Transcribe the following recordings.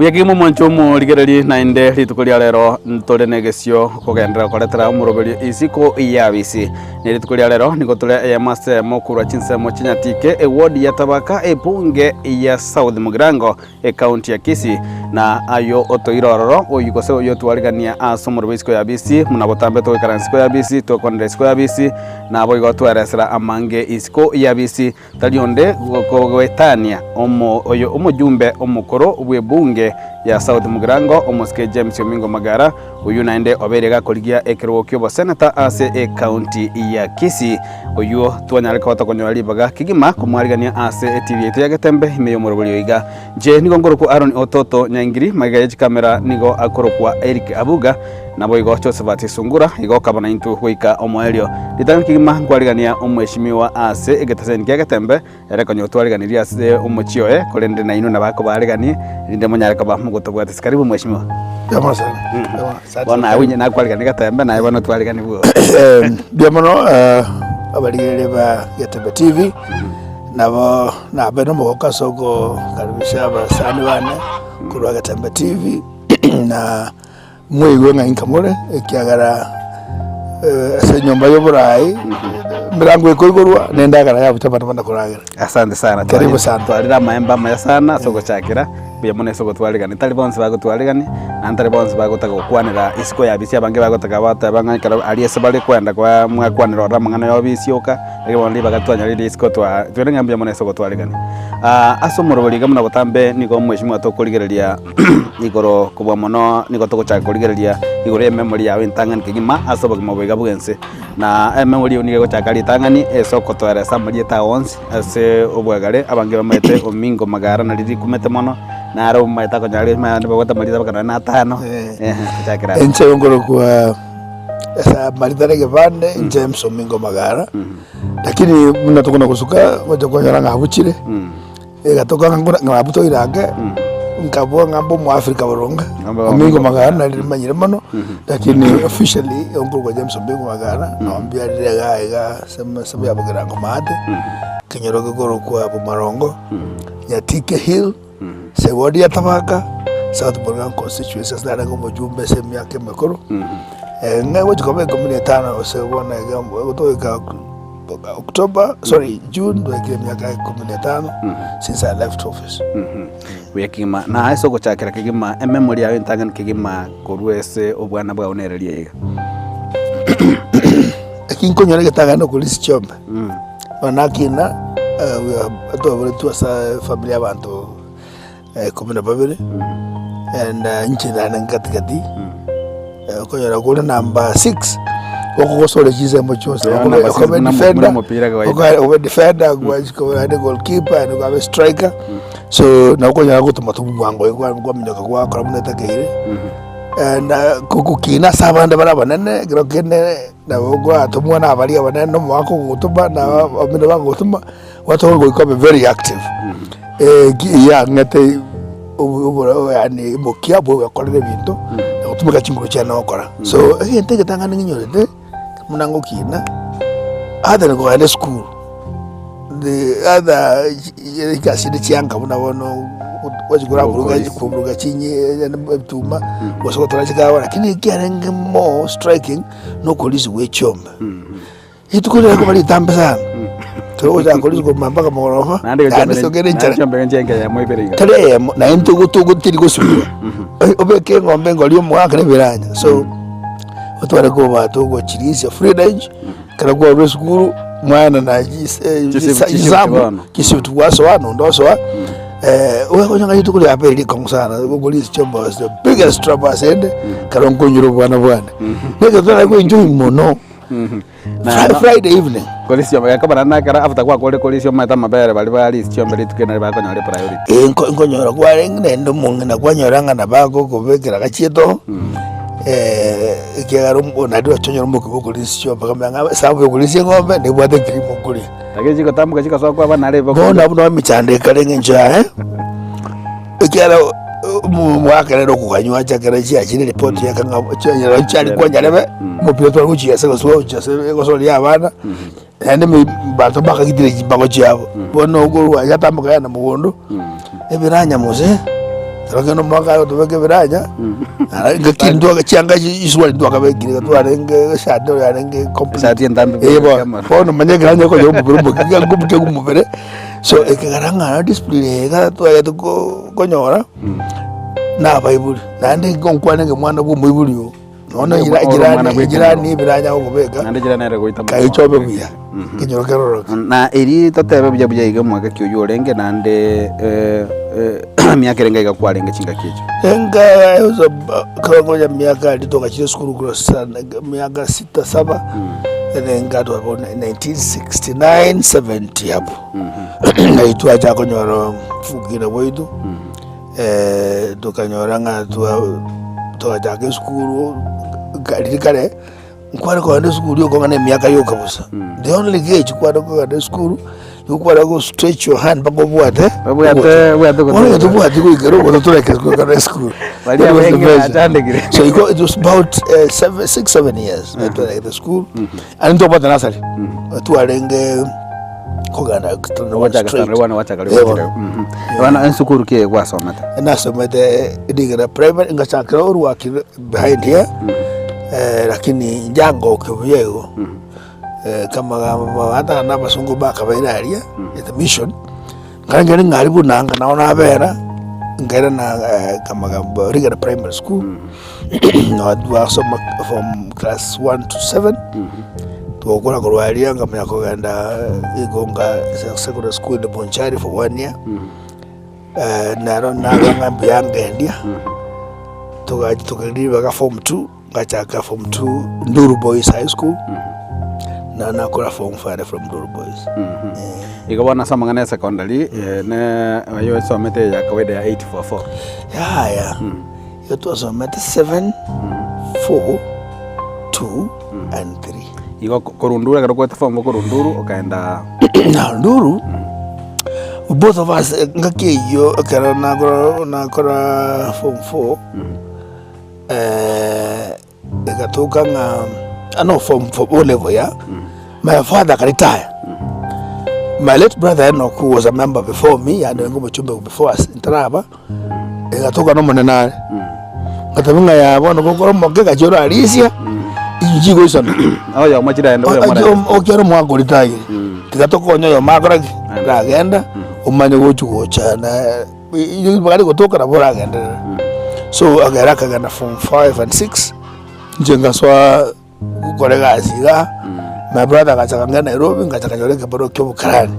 Buya kegima omwancho omorigererie naende rituko ria rero ntore negesio kogenderera koretera omoroberio isiko y'abisi. Ne rituko ria rero nigo tore eyemo ase eyemo korwa chinsemo chinyatike eward ya Tabaka ebunge ya South Mugirango Ekaunti ya Kisii, na ayio otoire ororo, oyio gose oyio otwarigania ase omorwbo isiko ya bisi, buna botambe togoikaransa isiko ya bisi, tokwanera isiko ya bisi, naboigo tweresera amange isiko ya bisi. Tari onde goetania omo oyo omojumbe omokoro bw'ebunge ya South Mugirango, omosike James Omingo Magara, oyio naende obeire gakorigia ekerogo ki'oboseneta ase ekaunti ya Kisii. Oyio twanyare koba tokonyora ribaga kegima komwarigania ase etibi yaito ya Getembe ime y'omoroberio iga. Inche nigo nkorokwa Aaron Ototo Nyaingiri, magega ye chikamera nigo akorokwa Eric Abuga, naboigo Josephat Sungura, igo okaba naintwe goika omoerio. Ritang'ani kegima nkwarigania omweshimiwa ase egeteseni kia Getembe, ere konya otwariganirie ase omochie oye, korende nainwe nabakobaariganie, erinde monyare koba mogotobwatesia. Karibu mweshimiwa. Mbuya mono sana. Mbuya mono. Asante. Bono naye onye nakwarigania Getembe, naye bono otwariganigwe. Mbuya mono abarigereria ba Getembe TV, nabo nabe nomogoko ase ogokaribisha abasani bane korwa Getembe TV na mwaigwe ng'a inka more ekiagera ase enyomba ya oboraai emerango ekoigorwa na endagera yabucha abanto bande koragera. Asante sana Karibu sana. Twarire amaembe amaya sana ase ogochakera, mbuya mono ase ogotwarigania, tari bonsi bagotwarigania, naende tari bonsi bagotaka gokwanera isiko ya bisi abange bagotaka bateba ng'a ekero aria ase bare kwenda kwa mwakwanera ororo amang'ana ya obisi oka, riria bono ribaga twanyorire isiko twa twere ng'a mbuya mono ase ogotwarigania. Ase omorobori iga buna botambe nigo omweshimiwa tokorigereria igoro kobua mono nigo togochaka korigereria igoro ya ememory yao entang'ani kegima ase obogima obo iga bwa ense. Na ememory eyio nigo egochaka ritang'ani ase okotoeresa amarieta ao onsi ase obwagare, abange bamaete Omingo Magara nario rikumete mono, naro omaete akonyora rimanyete babwate amarieta mpaka nonye na atano, eeh tochakere abwo. Inche nkorokwa ase amarieta are egebande, James Omingo Magara, lakini buna tokona gosuka ngocha konyora ng'a abuchire. Egatoka ng'a nkore ng'a abutoire ake, nkabua ng'a mbe omoafrika boronge, Ng'ambe Omingo Magara nari rimanyire mono, lakini officially nkorokwa James Omingo Magara, nabo mbiarire iga iga ase ensemo ya Bogirango maate, ekenyoro gekorokwa Bomarongo, Nyatike Hill, ase eward ya Tabaka, South Bogirango constituency ase narenge omojumbe ase emiaka emekoro, ng'a egochi koba ikomi na etano gose bono iga gotoika. October, sorry, June twaikire emiaka ikomi na etano since I left office. Buya kegima, na ase ogochakera kegima ememory yao entang'ani kegima korwa ase obwana bwao nere riria iga. Eki nkonyora egetang'ani nokorisia chiombe, bono nakina twaboretwe ase efamiri ya abanto Ikomi na babere, and inche nare gatigati, okonyora kore number six, okogosora chinsemo chionsi, Yeah, okobe number six okobe buna mo- defender, buna omopira kawaida. okobe obe defender, gwachika naende goalkeeper, naende kwabe striker, so nabo okonyora gotoma tu bwango iga kwaminyoka gwakora buna etakeire, and kogokina ase abande bare abanene, ekero kende nabo gwatomwa na abaria abanene na omogaka ogotoma na abamino bagotoma. Gwatoka goika obe very active eyang'ete yaani omokia bwa ogokorera ebinto na gotumeka chinguru chiane gokora. So egento egetang'ani ng'inyorete buna ngokina other than kogenda esukuru the other chigasi chinde chianga buna bono gwachia koraburuga koburuga chinye yaani ebituma gose gotora chikawa lakini ekiarenge more striking nokorisia gwa echiombe. Rituko riria rikoba ritambe sana, togochaka koria rituko mpaka mogoroba, Naende naende sogere enchara. chiombe nche enke eyemo ibere iga. Tari eyemo, naende togo togo teri gosubira, obeke eng'ombe engori omogaka na ebiranya, so otware koba togochirisia free range, ekero kwarure esukuru, mwana na chise Chisibu- chisibu chisabu, bono. chisibu tibwasoa na onde osoa, okonya ng'a rituko ria pili rikong'u sana, okorisia chiombe was the biggest trouble ase ende, ekero nkonyora obwana bwane. Na ekero tware koenjoy mono. Na- Fri- Friday evening. Korisia chiombe gekobera na ekero after gwakorire korisia omanyete amabere baria barisia chiombe rituko eri nario bakonyora epriority. Eh, nko- nkonyora kwarenge naende omong'ina kwanyora ng'a nabo agokobekera gachieto ekiagera omo- naende ochonyora omokia bwa okorisia chiombe okamanya ng'a esabu ya okorisia eng'ombe nebwate cream okoria. Lakini chigotamboka chigosoa kwaba nare Bono abwo nabo emechando ekare eng'encho yaye. Ekiagera omwaka rero okoganywa acha ekero chiachire ripoti yaka ng'a chianyora chiari kwanyarebe, omopira tware gochiesa gose gochiesa egosoria abana, naende ime banto mbakagitire chimbago chiabo. Bono okorwa yatamboka yagenda mogondo, ebiranya mose. Ekero kende omwaka aye otobeka ebiranya, nara ngaki ntwaka chianga echi chisuruari ntwakabekire iga twarenge eshati oro yarenge complete. Eshati entambe Eh buna bono, camera. bono manya ekeranya okonya omobere omoke iga ngobukia omobere, so ekegera ng'a discipline eye iga twagete ko konyora, na abaibori, naende igo nkwane ng'a omwana bwa omoibori oo. Nonya Ore ejira- omwana ejirani bw'ekenyoro. ejirani ebiranya agokobeka, Naende ejirani ere goita kae chobe buya, ekenyoro keroroke. Na eri totebe buya buya iga omwaka ki oywo orenge naende eh, eh, emiaka erenge iga kwarenge chingaki echio? Enga kiwango ya miaka aria twagachire esukuru korwa sana miaka sita saba, enga twaba 1969 70 hapo. Nari twachaka konyora obokina bwaito. Tokanyora ng'a togachaka esukuru riria kare, nkware kogenda esukuru yoka ng'a emiaka yoka bosa. The only gauge kware kogenda esukuru, nigo kware go stretch your hand mpaka obwate Obwate- obwate Bono onye tobwati goikera ogoto toreke kogenda esukuru. Baria That was the abenge measure. bachandekire. So igo it was about seven, six, seven years twaregete esukuru, aye ntobwate nursery, twarenge. kogenda standard one Gwachaka straight. standard one gwachaka Eh, rigochire. bono. Mhm. Bono esukuru ki gwasomete? Nasomete rigena primary ngachakera orwaki behind here eh, lakini njangoke buya igo eh, kama batana na abasongo bakabaire aria at the mission nkarenge ng'ari buna anga nao nabera nkaira na eh, kamagambo rigena primary school Nao twasoma from class one to seven, togokora korwa aria nkamanya kogenda Igonga secondary school in Bonchari for one year, naro naba ng'a mbuya ngendia, togachi tokaria ribaga form two, ngachaka form two Nduru Boys High School, na nakora form four from Nduru Boys. Igo bono ase amang'ana ya secondary, ne oyo osomete ya kawaida ya 844. Yaya. Igo twasomete 7, 4, 2 and 3. Igo korwa Nduru ekero kwete form four korwa Nduru okaenda Now Nduru, both of us eh, ngaki eyio ekero nakora nakora form 4 eh, Egatoka ng'a ah, no form for O level yeah. My father akaretire. My late brother Enoch who was a member before me, yani oyo omochumbe before us ntaraba, egatoka nomonene are. Ngateba ng'a yaya bono gokora omoke gachia orarisia, inche chigoisana. Oyomo chiraende oyomo araende. Okiara omwaka oritayire, tiga tokonye oyomo akore ki? Aragenda, omanye gochi gocha na. Ribaga rigotoka nabo oragenderere. So ekero akagenda form five and six, inche ngasoa gokora egasi igaa, my brother agacha akang'ira Nairobi ngacha nkanyora ekebarua kia obokarani.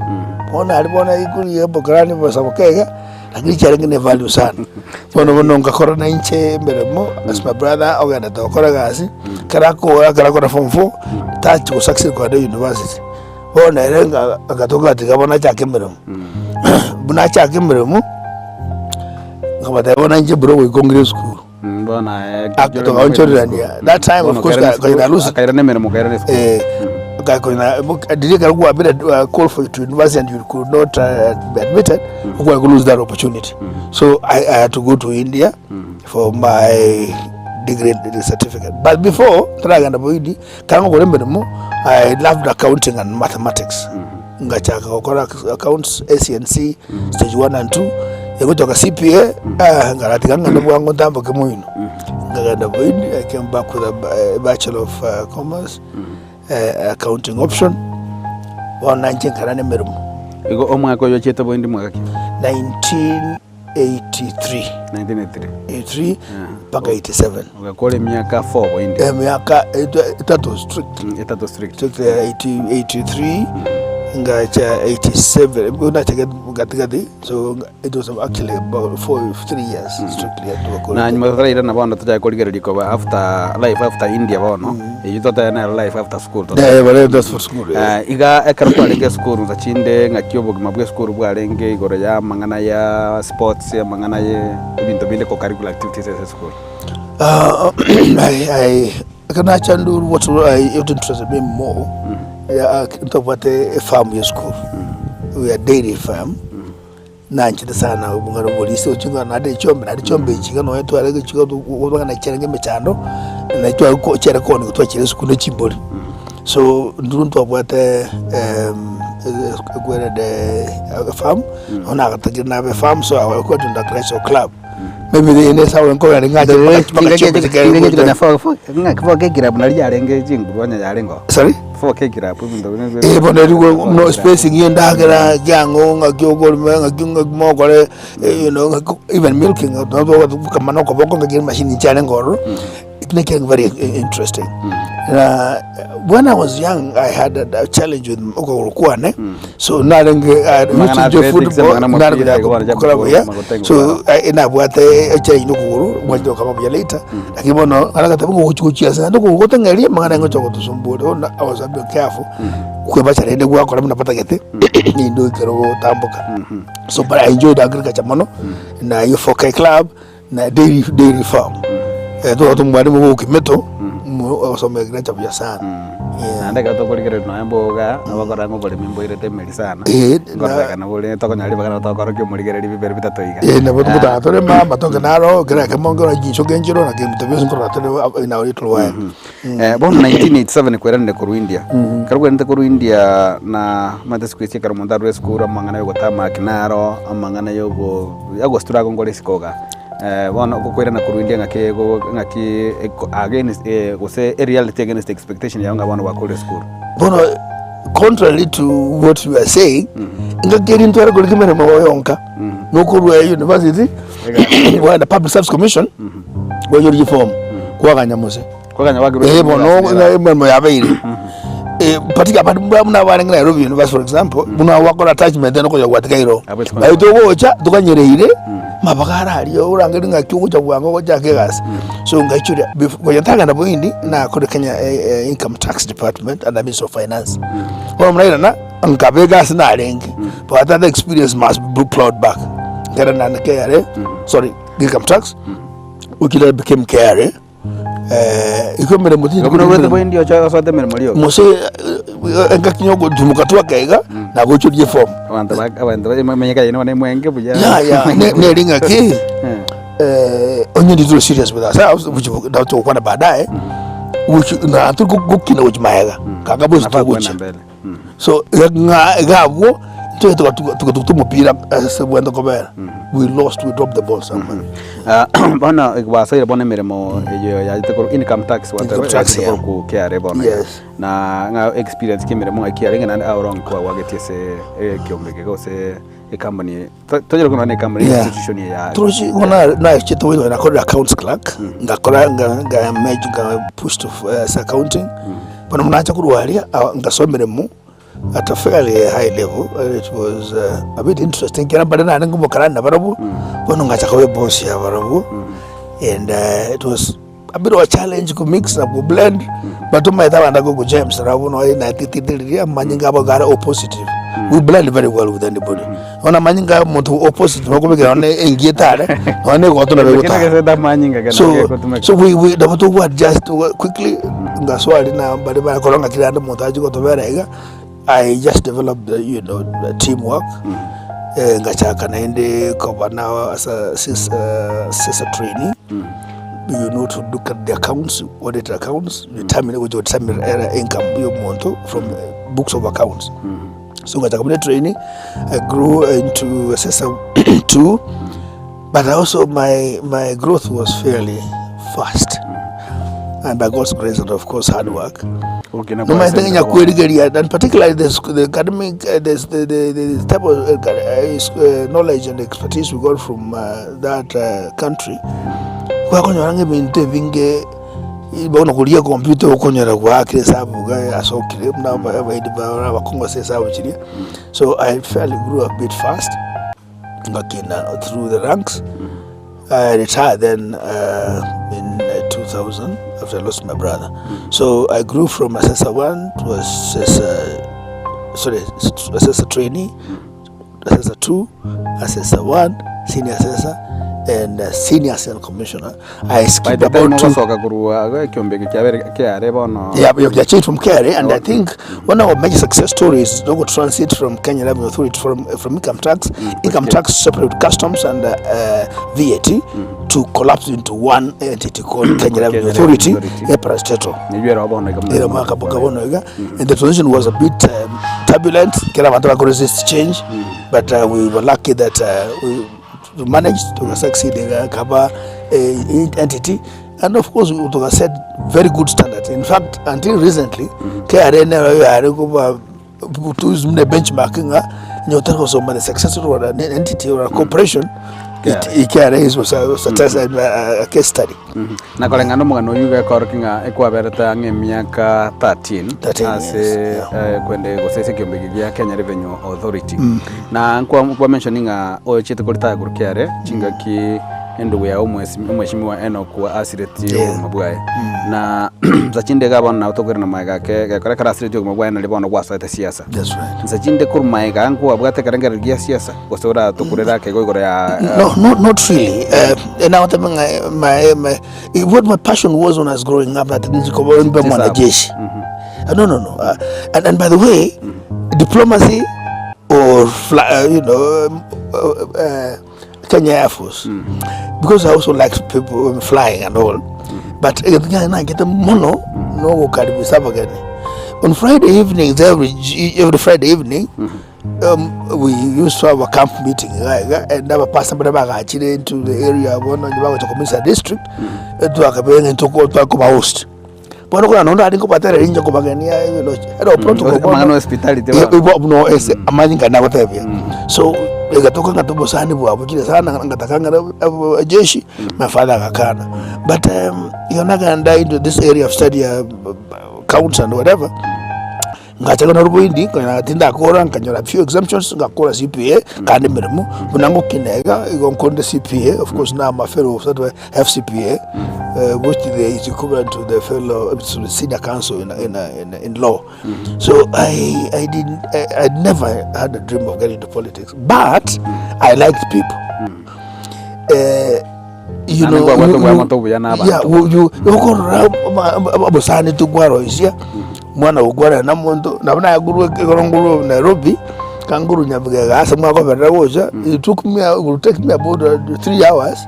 Bono aria bono ikori obokarani bosa boke iga, lakini chiarenge ne value sana. Bono bono ngakora na inche emeremo as my brother ogendete gokora egasi, ekero akora ekero akora form four, tachi go succeed kogenda university. Bono ere agatoka gatiga bono achake emeremo. Buna achake emeremo, nkabatebia bono inche mbura ogoika ong'ire esukuru. Bono aye Ak- togaonchorerania. That time of course ka- konya narusi- akairana emeremo okairana esukuru. Eh, ka- konya riria ekero kwabire call for to university and you could not be admitted, okware ko lose that opportunity. So I, I had to go to India for my degree certificate. But before, ntaragenda Boindi, Ekero ngokora emeremo, I loved accounting and mathematics. Ngachaka gokora accounts ACNC stage one and two, egotoka CPA, ah, nkaratiga ng'ende bwango ntamboke moino. Nkagenda Boindi, I came back with a ba- bachelor of uh, commerce, eh, accounting option, bono nanche nkara na emeremo. Igo omwaka oyo ochiete Boindi mwaka ki? 19 83 1983 83 mpaka 87 Ogakora emiaka 4 boindi emiaka etato strict Mm, etato strict strict 80 83 ngacha 87 nachake gatigati so it was actually about 4 3 years strictly na nyuma totarairana bono tochake korigereria koba after life after India bono eyio totebe nero life after school Yeah, yeah, but that's for school. Yeah. Eh, iga ekero twarenge esukuru nsa chinde ng'aki obogima bwa esukuru bwarenge igoro ya amang'ana ya sports, amang'ana ya ebinto binde co-curricular activities ase esukuru. Uh, I, I, ekero nacha nduru what I, what interested me more yeah, ntobwate efarm ya esukuru we are dairy farm Nanchete sana obong'aini oborisia gochia ng'a naende chiombe naende chiombe echi iga nonye tware gochia gotoka na chiarenge emechando, naende tware ko chiare koonigwa twachire esukuru ne chimbori. So intwe ntwabwate ekwerende efarm, bono nagatakire nabe efarm so I was going to agricultural club. Maybe the ene sawa nkogenda ng'ache mpaka mpaka chiombe chikare gocha. Ng'aki 4K club nari yarenge chinguru onye yarenge oo. Sorry? 4K club ebinto buna ebio. Eh bono erio go- no spacing ya endagera kiang'o ng'aki okorema ng'aki ng'aki mogokora you know ng'aki even milking nabo gokama na okoboko ng'aki emachine chiarenge ororo, it make it very interesting. Na when I was young I had a challenge with okogoro kwane, so narenge I used Amang'ana to enjoy athletics, football, amang'ana nare mapira, konyara igo bono gokora buya, magotengwa so eh, nabwate echallenge na okogoro, ngwachete gokama buya later, lakini bono nare agateba ng'a ogochi gochia ase naende okogoro goteng'eria amang'ana ngocha gotosumbua bono I was a bit careful, kwebacha rende gwakora buna batagete, ninde ekero ogotamboka. So but I enjoyed agriculture mono, na eywo 4K club, na dairy dairy farm eh, tobwate omwalimu bwa okimeto ogosoma agriculture buya sana Yeah. Naende ekero tokorigereria nonya mboga, nabo okorora ng'a oboremi mboirete emeri sana, Eh, na- nkororekana bore tokonyora ribaga nabo tokorokia omorigereria bibere bitato iga. Eh, nabo togotara torema amatoke naro ekero ekemo nkoro chinchoke nchiro na kebinto bionsi nkorora tore ab- in our little while. Eh, bono 1987 kweranire korwa India. Ekero kweranete korwa India na omanyete siku hizi ekero omonto arure esukuru amang'ana ya ogotamaki naro, amang'ana ya ogo ya ogostruggle nkore isiko igaa. Bono okoirana korwa India ng'aki ego ng'aki eko against gose ereality against expectation yago ng'a bono gwakorire esukuru. Bono contrary to what you are saying, engaki eria ntware korika emeremo yonka, nokorwa university, kwagenda public service commission, kwaiyoria eform, kwaganya mose. Kwaganya gwakirwe Eh, esukuru bono egasi nere. emeremo yabeire. Eh, particular abanto mbuna buna barenge Nairobi University for example, buna gwakora attachment ere okonya gwatiga iro. Abo esukuru. Naye togocha tokanyereire, mabaga ara aria orangerie ng'aki ogocha bwango ogochaka egasi. So ngaichoria befo konya ntagenda boindi, nakore Kenya eh, income tax department under ministry of finance. Bono nairana, nkaba egasi narenge, but that experience must be plowed back. Nkera naende KRA, sorry, income tax, which later became KRA. Eh, igo emeremo tindi Igo buna korigia orwete emeremo. boindi oche osoete emeremo rioka. Mose eh, engaki ya ogotumoka twaka iga, nagochoria eform. Abanto ba abanto ba emanyeka yaino bono emwenge buya. Ya, ya, ne- neri ng'aki Eh. eh, onye ndituri serious with ourselves, which nabo togokwana baadaye, which na turi gokina gochia maega, kanga bonsi Nafaa kwenda togochia. mbele. Mm. So ng'a iga abwo ntwe togatuga togatuga omopira ase bwente kobera we lost we dropped the ball somewhere. Ah, bono gwasoire bono emeremo eyo yachete korwa income tax Income gwateba tax, yachete yeah. korwa ku KRA bono iga. Yes. Na ng'a experience ki emeremo ng'aki yarenge naende how long kwawagetie ase ekeombe eke gose ecompany to- tonyare korwa na ecompany Yeah. institution eye ya Torochi bono nachete goika nakorire accounts clerk ngakora nga nga merge nga push to ase accounting bono nacha korwa aria ngasoma emeremo at a fairly high level it was a bit interesting ekero mbare narenge omokarani nabarabwo bono ngacha koba eboss ya barabwo and it was a bit of a challenge ko mix na ko blend but omanyete abanto ake ogo James nabo nonya natitete riria amanyinga abo iga are oppositive we blend very well with anybody bono amanyinga ya omonto opposite nokobekera nonye engiya etare nonye na egoto nabo Kende egotara gesete amanyinga kende so gegotumeka. so we we nabo togo adjust quickly ngaswari na baria barekora ng'a kera ande omonto achie gotobera iga I just developed the you know the team work eh, ngachaka naende koba now as a sis, uh, sisa trainee you know to look at the accounts audit accounts determine gocha determine error income ya omonto from uh, books of accounts so ngachaka buna training I grew into assessor 2 but also my my growth was fairly fast and by God's grace and of course hard work Okina no kwa matter ase nyakwerigeria and particularly the, sc- the academic uh, the, the, the, the type of uh, uh, knowledge and expertise we got from uh, that uh, country gwakonyora ng'a ebinto ebinge bono koria ecomputer okonyora goakire esabu iga asokire buna aba- abairi bara abakong'u ase esabu chiria so I fairly grew a bit fast ngakina through the ranks I retired then uh, in uh, 2000 after I lost my brother. So I grew from assessor 1 to assessor, sorry, assessor trainee, assessor 2, assessor 1, senior assessor, and uh, senior assistant commissioner. I By skipped the time about two. ogosoka korwa iga ekiombe eke kiabere kiare bono Yeah, but you changed from KRA, and I think one of our major success stories is to transit from Kenya Revenue Authority from from income tax, income tax separate with customs and uh, uh, VAT to collapse into one entity called Kenya Revenue Kenya Authority, Revenue Authority. a parastatal. nigwera bono iga Era mwaka boka bono iga. And the transition was a bit um, turbulent. Kera bantu bako resist change, but uh, we were lucky that uh, we. managed to succeed ekaba entity and of course toga set very good standards in fact until recently KRA nero yare koba buna benchmark ng'a onye otari gosoma the successful or an entity or a corporation it KRA is a case study. Na koreng'ana nomogano oyio gekorokia ng'a ekwaberete ang'e emiaka 13 13 ase years, yeah. eh, kwende gose ase ekiombe eke gia Kenya Revenue Authority. Na nkwa nkwa mention ng'a ochiete koritaya korwa kiare chingaki endugu yago omwesi omweshimiwa Enock asiretie Yeah. obogima bwaye. Na nsa chinde iga bono nabo tokoirana magega ake gekora ekero asiretie obogima bwaye nario bono gwasoete siasa. That's right. Nsa chinde korwa magega nkwabwate ekerengererio gia siasa gose oratokurere ake igo igoro ya No, no, not really. Uh, now ng'a my, my, what my passion was when I was growing up, that nilikuwa mbe mwanajeshi. No, no, no. And by the way, diplomacy or fly, you know, Kenya Air Force, because I also like people flying and all. But egento nanchete mono nogokaribisha abageni. On Friday evenings, every Friday evening, we used to have a camp meeting iga iga and abapastor baria bagachire into the area bono onye bagocha komisa district, twakabera ng'a intwe twakoba host. Bono korende nonde arenge kobaterera inche kobagenia you know, ero protocol bono Amang'ana hospitality Eh, bono. bo- no ase amanyinga nagotebia. So egatoka ng'a obosani bwabokire sana ngataka ng'a jeshi, my father agakana. But igo nagenda into this area of study ya accounts and whatever. Ngachaka noboindi, nkanyora tindakora, nkanyora few exemptions, ngakora CPA, nkande emeremo, buna ngokina iga, igo nkorire CPA, of course now I'm a fellow of that FCPA, which the, is equivalent to the fellow, to the senior counsel in, in, in, in law. So I, I didn't, I, I never had a dream of getting into politics, but I liked people. You Naende know, nkwabwate obwamate obuya na abanto. yeah, you, you, okorora obosani tokwaroisia, mwana gokwana na omonto, nabo nagurwe ekero ngurwe Nairobi, kangurwe Nyabigega ase mwakoberera gocha, it took me, it will take me about 3 hours,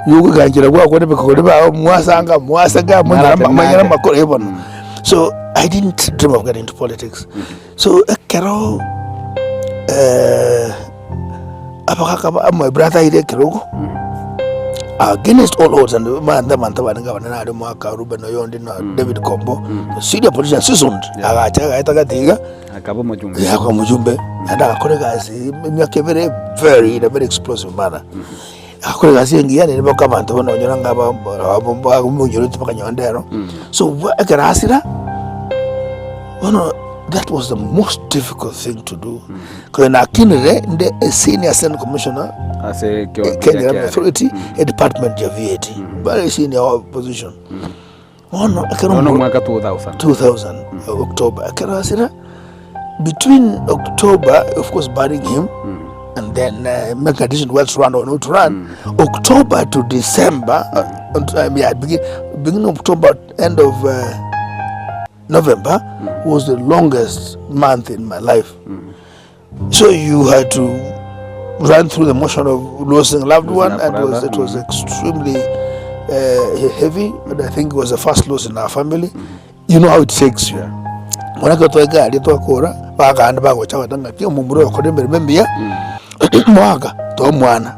yogoikanchera gwakwana ebikori bao mwasanga mwaseka mwanyora Mwarate mwanyora nake. amakoro eh bono. So I didn't dream of getting into politics. So ekero abagaka ba my brother aire ekerogo, against all odds and abanto abanto barenge abanene aria omwaka Reuben Oyondi na David Kombo, senior politician seasoned, agacha agaeta gati iga, Akaba omojumbe. akaba omojumbe, naende agakora egasi emiaka ebere very in a very explosive manner. Agakora egasi engiya naende mpaka abanto bono onyora ng'a bamonyorete mpaka nonye ndero. So ekero asira, bono that was the most difficult thing to do. Konya nakinire nde a senior assistant commissioner Ase ekiombe Kenya gia Revenue KRA. Authority, e department ya VAT, very senior position. Bono ekero Bono omo- omwaka 2000. 2000 October ekero asira between October of course burying him and then make a decision whether to run or not to run October to December yeah, beginning of October end of November was the longest month in my life so you had to run through the motion of losing a loved Losing one a and brother. it was extremely heavy and I think it was the first loss in our family you know how it takes you mwanake twegari twakora baganda bagocha bata ng'aki omomura oyo okore emeremo emiya mwaka to omwana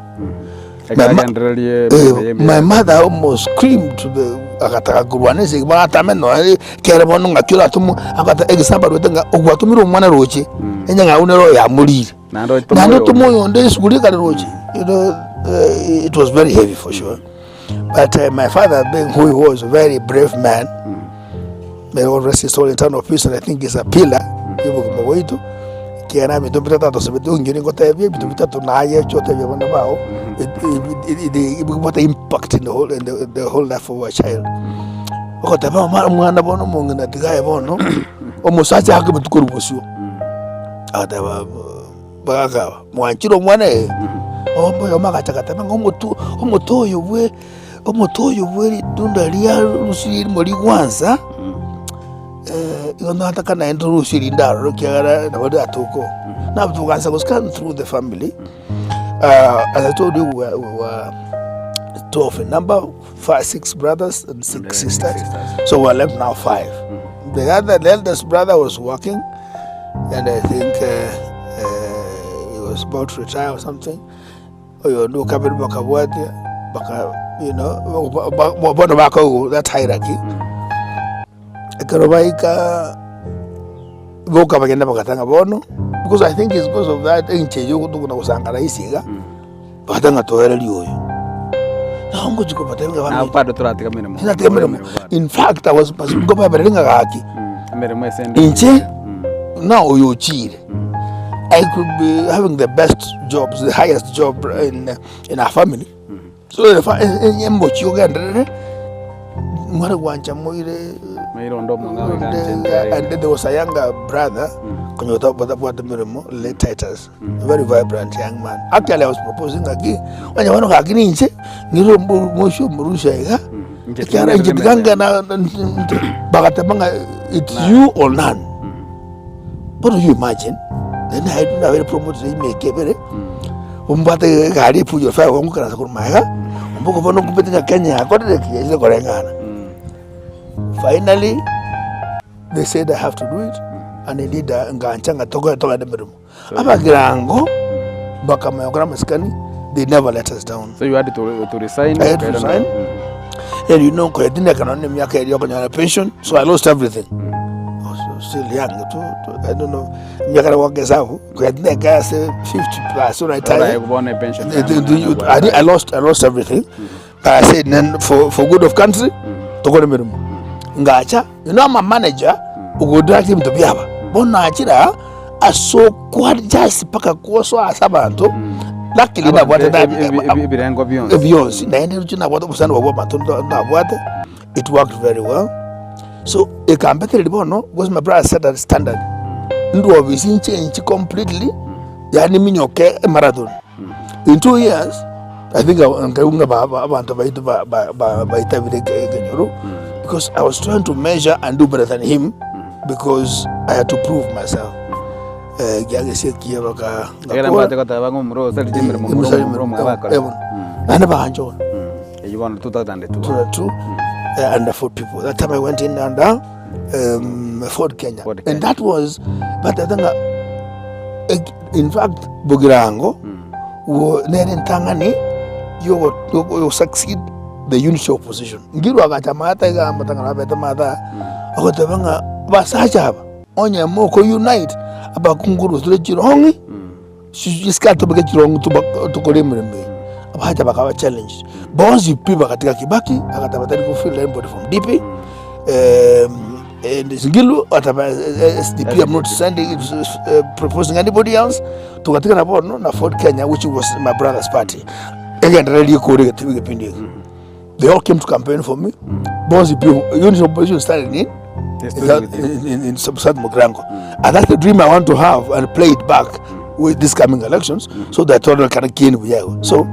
Ekero My ma- agendererie emeremo my emiya. mother almost screamed to the agataka korwana ase bagatame nonya kere bono ng'aki oratomo agata egesambo arwete ng'a ogwatomire omwana roche enyang'au nero yamorire Naende otome naende oyonde. otome oyonde esuguri ekare roche you know, it was very heavy for sure but my father being who he was a very brave man may God rest his soul in eternal peace and I think he's a pillar y'obogima bwaito ekiagera ebinto bitato atosabete inche ningotebia ebinto bitato naye oche otebie abana bao bibwate impact in the whole, in the whole life of a child ogoteba omwana bono omong'ina tiga aye bono omosacha ake botuko korwa bosio agateba bagakaba mwanchire omwana ee oyomo agacha agateba ng'a omotu omote oyo bwe omote oyo bwe ritunda ria rusia rimo rigwansa igo nataka naende torusie rinde aroro ekiagera nabo riatoka oo. Now togansa go scan through the family as I told you we were, we were 12 in number, five, six brothers and six And sisters. sisters. So we're left now five. The other, the eldest brother was working, and I think he was about to retire or something. Oyonde o kabere bakabwatia, baka you know, ba- ba- bono bakoigwa that hierarchy. Ekero baika, boka bagenda bagatanga bono, because I think it's because of that enchera eywo tokona gosanga rahisi iga, bagateba ng'a toererie oyo. Nabo ngochia kobatebia ng'a Nabo bado toratiga emeremo. Tinatiga emeremo. In fact I was nkobaebereria ng'a gaki, Emeremo ase ende. inche na oyo ochire, I could be having the best jobs, the highest job in in our family. So the fa- emochie ogenderere, mware gwancha moire Moire onde omong'ao iga onde anche iga, and then there was a younger brother, konya otabwate emeremo, late Titus. A very vibrant young man. Actually I was proposing ng'aki, onye bono gaki ninche, ng'ire omoisia omorusha iga, Inche ekiagera inche tiga tiga ngena bagateba ng'a it's you or none. Bono you imagine, naende naye nabeire promoted emiaka ebere, ombwate egari epujo five ngoikaransa korwa magega, omboka bono nkumete ng'a Kenya yakorire ki? Yaisire koreng'ana. Finally, they said I have to do it, and indeed ngancha ng'a togo togende emeremo. Abagirango bakamanya gokora amasikani, they never let us down. So you had to, to resign. I had to resign. And you know, nkoya tindeka nonya emiaka eria okonyora pension, so I lost everything. I was still young, to, to, I don't know, emiaka ere goaka esabu, nkoya tindeka ase 50 plus, so retire. Orae bono epension I, I lost, I lost everything. But I said, then for, for good of country, tokore emeremo. Ngacha, you know I'm a manager, ogodirect ebinto biaba. Bono nachira ase okoadjust mpaka kosoa ase abanto, luckily nabwate na- ebirengo bionsi. ebionsi naende roche nabwate obosani bwa abanto nabwate, it worked very well. So ekambetereria bono, because my brother set a standard, ndwe ofisi nchange completely, yaani minyoke emarathon. In 2 years, I think nkaigwa ng'a ba- ba- abanto baito ba- ba- ba- baitabire eke- ekenyoro because I was trying to measure and do better than him because I had to prove myself. Eh, kiagesia ekiya baka Ekero ngakora. mbate goteba ng'a omura osaririe emeremo omura Emusari omura omwe emeremo, abakora. eh, bono. Naende baganchora. Eyio bono 2002. 2002 under Ford people. That time I went in under Ford Kenya. Ford Kenya. And that was, but I think, in fact, Bogirango wo nere entang'ani yogo yogo succeed the unity opposition. Ngirwa agacha maata iga amatang'ani abete maata agoteba ng'a abasacha aba onye moko unite abakungu rosire chirong'i chisika tobeke chirong'i toba tokore emeremo eye. Abasacha bakaba challenged bonsi pi bagatiga Kibaki agateba tari go field anybody from DP. And Ngilu ataba SDP I'm not sending proposing anybody else tugatigana bono na Ford Kenya which was my brother's party egendererie kore egetibi egepindi eke they all came to campaign for me bonsi pi unity of opposition started in They stood with you. in, in, in South Mugirango. And that's the dream I want to have and play it back with these coming elections so that Total can gain buyago. So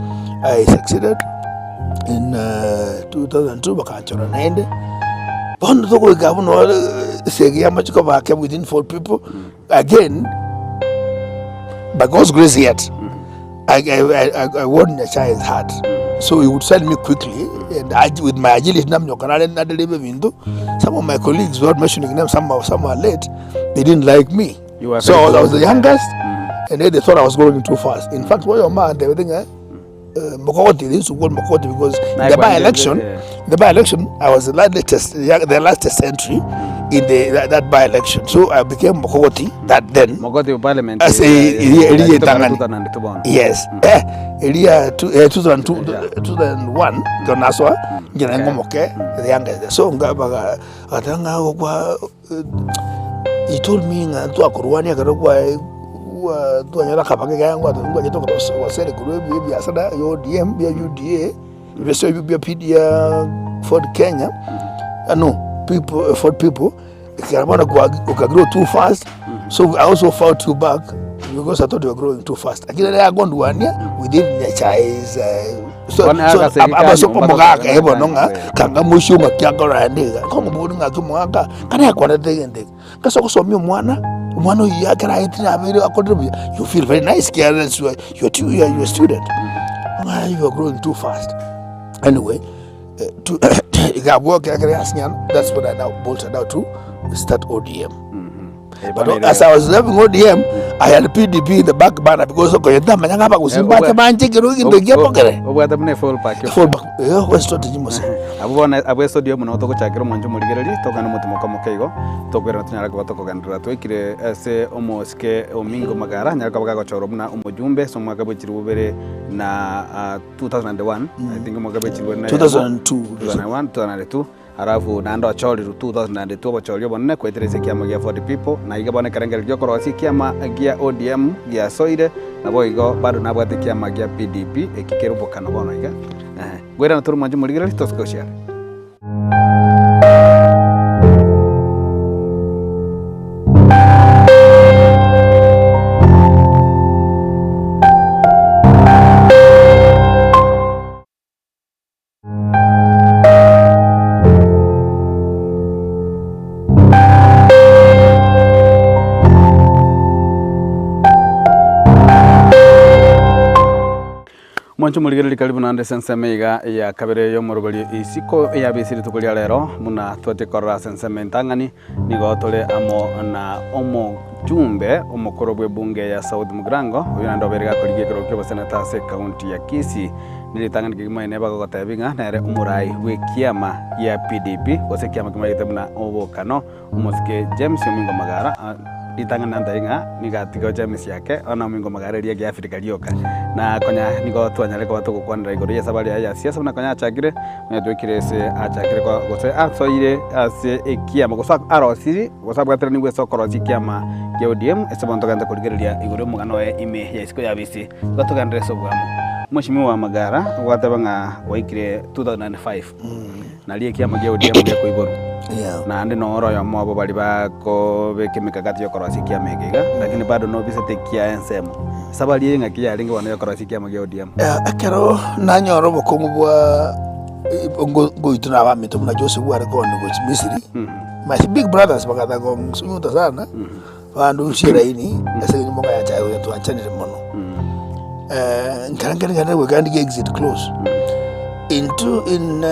I succeeded in 2002 bakanchora naende. Bono togoika abwo no esegi ya amachiko bake within four people again by God's grace yet I, I, I, I won Nyasaye's heart so he would send me quickly and I, with my agility namnyoka nare nadereba ebinto some of my colleagues without mentioning them some, are- some are late they didn't like me You were so very I was, I was the close. youngest and then they thought I was growing too fast in fact what your man everything eh, Mokogoti, they used to call Mokogoti because in the by election, the by election, I was the latest, the latest entry in the that, that by election. So I became Mokogoti that then. Mokogoti parliament. As a Elia Tangani. Yes. Eh, Elia 2002, 2001, Jonaswa, njena ngomoke, the youngest. So ngabaga atanga kwa he told me ng'a twakorwania ekero kwa kwa twanyora akabage kaya ngwa ngwachete gosere korwa ebi ebiasara ya ODM bia UDA ebese ebio bia PD ya Ford Kenya no people Ford people ekero bono kwa okagrow too fast so I also fought you back because I thought you were growing too fast lakini ere yakondwania within Nyachae's so Bono so agasegi ab- abasoka kanyomba omogaka totebe eh bono ng'a eh. kanga mochie ng'aki akora naende iga. Nkomobori ng'aki omogaka, kare akwanete egento eke, ase ogosomia omwana, omwana oyio ekero aetire abeire akorire buya, you feel very nice ekiagera is your your tu your your student. Ng'a you are growing too fast. Anyway, eh, to iga abwo ekero ekero yasinyana, that's when I now bolted out to start ODM. But bono ere- as I was leaving ODM, I had PDP in the back burner because okonya ntamanya ng'a abagusii Eh, mbache obwa- banche ekero egento Ob- ekia ob- bogere. Obwate buna efull pack. Full back, eh, we strategy mose. Abwo bono abwo estudio mono togochakera omwancho omorigereria, tokogenda omotimoka omoke igo, tokoirana tonyare koba tokogenderera. Twaikire ase omosike Omingo Magara, anyare koba gagochorwa buna omojumbe ase omwaka bwe chilifu bibere na 2001, I think omwaka bwe chilifu bibere na eyemo, 2002. 2001, 2002. Alafu naende ochorirwe 2002 obochori obonene koetera ase ekiama gia Ford People, na iga bono ekerengererio gi'okorosia ekiama gia ODM giasoire, naboigo bado nabwate ekiama gia PDP eki kere obokano bono iga. Eeh. Ngoirana tore mwanche morigererie tosuke gochia are. Mwanche omorigereria karibu naende ase ensemo iga ya kabere y'omoroberi isiko y'abisi rituko ria rero, buna twachia korora ase ensemo entang'ani, nigo tore amo na omochumbe omokoro bw'ebunge ya South Mugirango, oyio naende obeire gakorigia ekerogo ki'oboseneta ase ekaunti ya Kisii. Neritang'ani kegima ene bagogotebia ng'a nere omorai bw'ekiama gia PDP, gose ekiama kimanyete buna obokano, omosike James Omingo Magara, ritang'ani nantebie ng'a nigo atiga James ake, bono Omingo Magara eria egeafrika rioka. Na konya nigo twanyare koba togokwanera igoro y'esabari yaye ya siasa buna konya achakire, konya twekire ase achakire gose asoire ase ekiama gose arosirie gose abwateranigwe ase okorosia ekiama kia ODM, ase bono togende korigereria igoro y'omogano oye ime ya isiko ya bisi. Igo togenderere ase oboamo. Mweshimiwa Magara gwateba ng'a gwaikire 2005 nario ekiama kia ODM gekoiborwa. Yeah. Naende noro oyomo obo baria bakobeka emekakati yokorosia ekiama eke iga, lakini bado nobisete ekiaye ensemo. Esabari eye ng'aki yarenge bono yokorosia ekiama kia ODM? Eh, ekero nanyora obokong'u bwa ngo- ngoitwa na abaminto buna Joseph are kogenda gochia Misiri, my big brothers bagataka konsunyuta sana. Bandusie eraini ase eng'encho mogayacha aye gocha twanchanire mono. Nkare nkare goika ndigie exit close. In two, in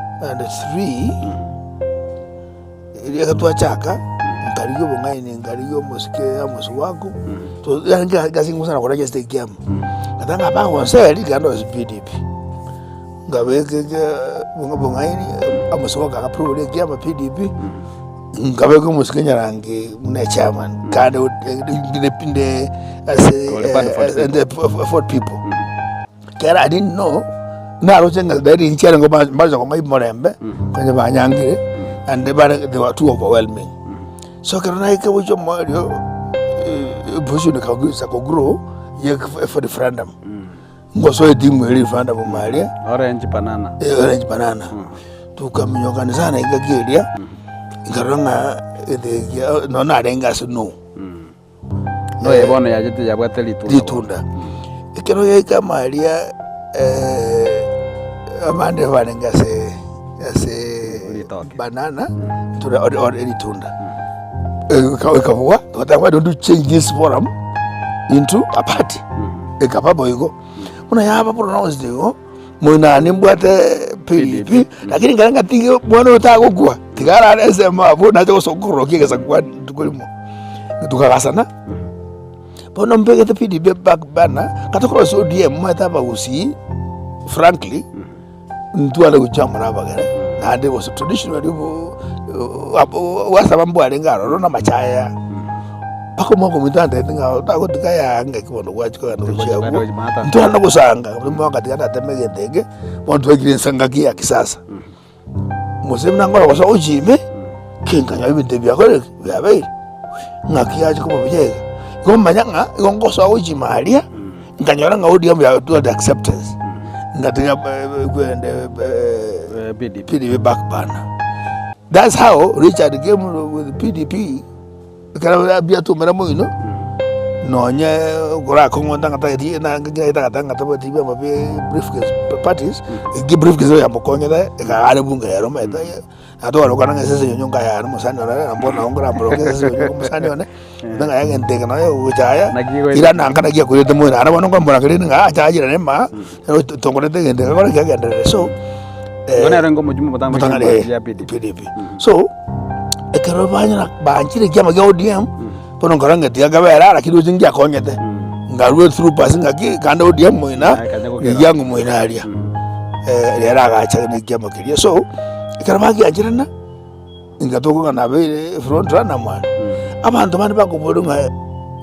2003 eria twachaka nkarigia obong'aini nkarigia omosike Amos Wako yaani egasi ngosana kora just ekiama. Ngateba ng'a bagonseri tiga ndosie PDP. Nkabeka obong'aini amo ase agaprove ekiama PDP, nkabeka omosike Nyarangi buna echairman, kande inde ase Ore part of Fort inde Fort People. Ekero I didn't know, naroche ng'a tayari inche nigo mbacha kong'a omorembe, konya banyangire, and bare they were too overwhelming. So ekero naika gochia omoerio, opposition ekaanza kogrow ya referendum. Ngosoa etimu eria rifanda boma aria Orange banana. eh, orange banana tukaminyokana sana engaki eria nkarora ng'a egento ekia nonye narenge ase no Noyo bono yachete yabwate ritunda. ritunda ekero yaika amo aria abande barenge ase ase Ritoke. banana tura or or ritunda ekabua togoteba why don't you change this forum into a party Ekaba boigo, buna yaba pronounced igo, moino nimbwate PDP, lakini nkare ng'atige omwana oyo tagokwa, tiga arare ensemo abwo nache gosoka kororokia egesaku kwane rituko rimo. Tokagasana, bono mbegete PDP back burner, kata korwa ODM omanyete abagusii frankly. Ntware gochia amo nabagere, naende gose traditionally gwasaba mbwarenge aroro na amachaya, mpaka omwaka ominto antebeti ng'a otagotiga yaya ngaki bono gwachia kogenda gochia abwo, ntware na gosanga, omwaka tiga nateme egento eke, bono twaikire ense ngaki ya kisasa. Mose buna nkoro gosoa gochia ime, ki nkanyora ebinto ebi biakorire ki? Biabeire, ng'aki yacha koba buya iga. Igo manya ng'a igo ngosoa gochia ime aria. Nkanyora ng'a ODM yatware acceptance, ngatiga kwende PDP. PDP back burner. That's how Richard came with PDP, ekero biatumera moino, nonye korakong'onta ng'a tageti tagata ng'a tabwati ebiama bia briefcase parties, eki briefcase yamokonyete ekagare bunge ero omanyete. Natwarokana ng'a esese yonye nkayare omosani one na bono nabo nkoramoroke esese yonye omosani one, ng'a egento eke nonye gocha aya, Naki goeta. irana nka naki akoirete moino naende bono nkomorangeria ng'a acha ayirane maa, tonkorete egento eke kore kegenderere. So, Igo nere onge omojumbe omotambe Motang'ani, bwa eh, ya PDP. PDP. So ekero banyora banchire ekiama kia ODM, bono nkarora ng'a tiga nkabera lakini roche ngiakonyete, nkarua through pass ng'aki kande ODM moina, Naye kanya gokera. rigiango moina aria, riria agacha na ekiama keria. So, ekero bagiancherana, Ingatoka ng'a nabeire front runner mwane. Abanto bande bakoboria ng'a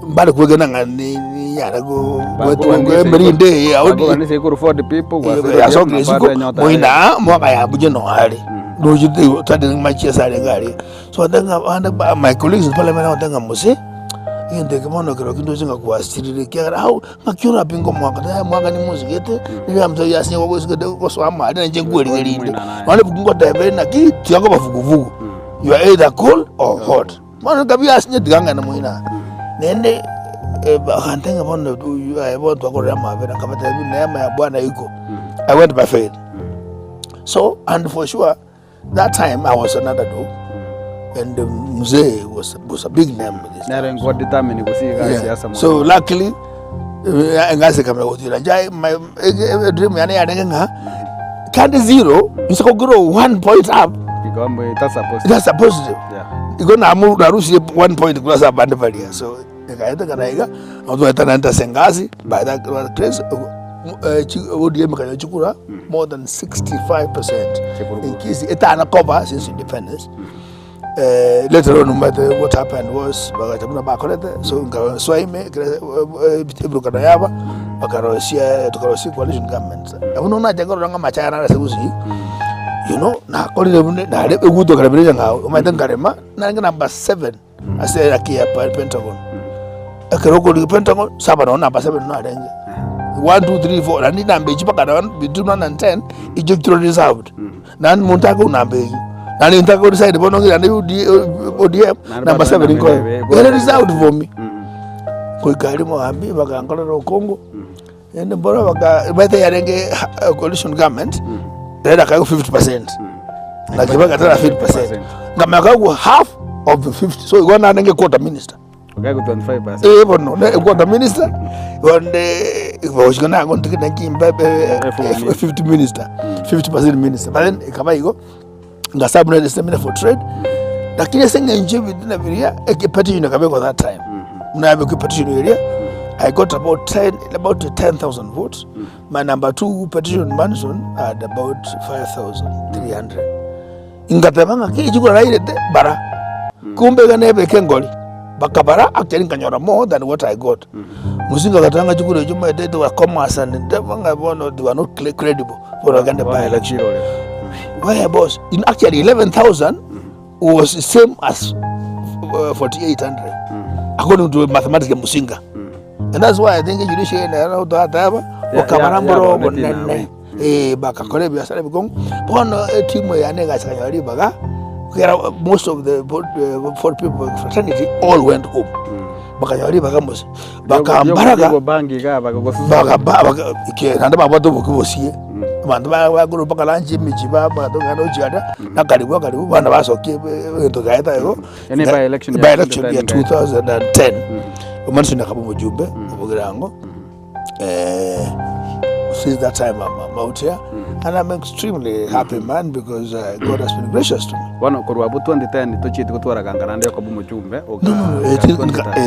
mbare kwegena ng'a ni- ninyare go- goetwa emerinde eye ya ODM. Bakoganisa igoro for the people gwasire Yasokire ODM, isiko bado enyota moina ere. aa mwaka yambuje no are roche tari machiesa arenge aria so ante ng'a abande ba my colleagues in parliament bagotebi ng'a mose egento eke bono ekero kindoche ng'a kwasirire ekiagera how Ng'aki orapinge omwaka? Tari omwaka nimosigete, nigo amotebirie ase nigo ogosigete gosoa amo aria nainche nkwerigerie inde. Nonya ebuku ngoteba ere naki, tiga koba vuguvugu, you are either cold or hot. Bono nkabiga ase inche tiga ngende moino aa. Naende bagantebia ng'a bono aye bono twakorire amabera, nkabatebia neema ya Bwana iko, I went by faith. So and for sure. That time I was an underdog and mzee was, was a big name in this Nere town. nko determine gose iga Yeah. siasa mono. So luckily eh, engase kamera gotira nja my eh, eh, dream yane yarenge ng'a kandi zero nse kogera one point up Igo mbe that's a positive. that's a positive Yeah. igo namu narusirie one point kura ase abande baria so ekaeteka iga nabo twaetana ase engasi by that grace ODM ekanyora chikura more than 65 percent in Kisii etana koba since independence later on omanyete what happened was bagacha buna bakorete so nkasoa ime ekero eburukano yaba bakarosia tokarosia coalition government abwo nonya nacha korora ng'a amache aya nare ase gusii you know nakorire buna nare eguto ekaremera eng'ao omanyete nkarema narenge number 7. Ase eraki ya Pentagon. Ekero okorigia Pentagon, saba nonya namba 7 narenge. 1, 2, 3, 4, naende namba echio mpaka nonya between 1 and 10, echio chire reserved. Naende monto akoigwa namba eyio. Naende intwe ako decide bono ng'a naende ODM, Naende namba bado 7 namba nkoegwa. ebe- Ere reserved for me. Goika aria mogambi, bakankorera okongo, naende mboro baka baete yarenge coalition government, Raila akaegwa 50%, na Kibaki atara 50%. Nkamanya akaegwa half of the 50. So igo narenge quarter minister. Okaegwa 25%. Eh bono ne quarter minister bonde gochika nago ntigete nchimbe 50 minister 50% minister but then ekaba igo ngasabu nere seminar for trade lakini ase eng'encho ebitina biria eke petition ekabekwa that time buna yabekwa petition eria I got about 10 about 10,000 votes My number 2 petition Manson had about 5300 ngateba ng'a ki chikura nairete bara kumbe iga nebeke engori bakabara actually nkanyora more than what I got Musinga agateba ng'a chikura echio omanyete they were commerce and nteba ng'a bono they were not credible bono bagende by election where boss in actually 11000 was the same as 4800 according to mathematics ya Musinga And that's why I think judiciary nero twateba okabara mboro obonene eh bagakora ebiasara ebikong'u bono etimu eye yane egacha ekanyora ribaga ekero most of the Ford people fraternity all went home bakanyora ribaga mose bakambaraga naende babwate oboki bosie abanto bakorwa mpaka lunch emechie bagenda gochia aria nakaribu akaribu bono basokia egento kiaye igo. Yaani by election ya by election ya 2010. 2010 Omonto akaba omojumbe obogirango eh, since that time I'm, I'm out here and I'm extremely happy man because uh, God has been gracious to me. Bono korwa abwo 2010 tochieti gotwara ganga naende okoba omojumbe oka No, no, no. It, oka eh, 2013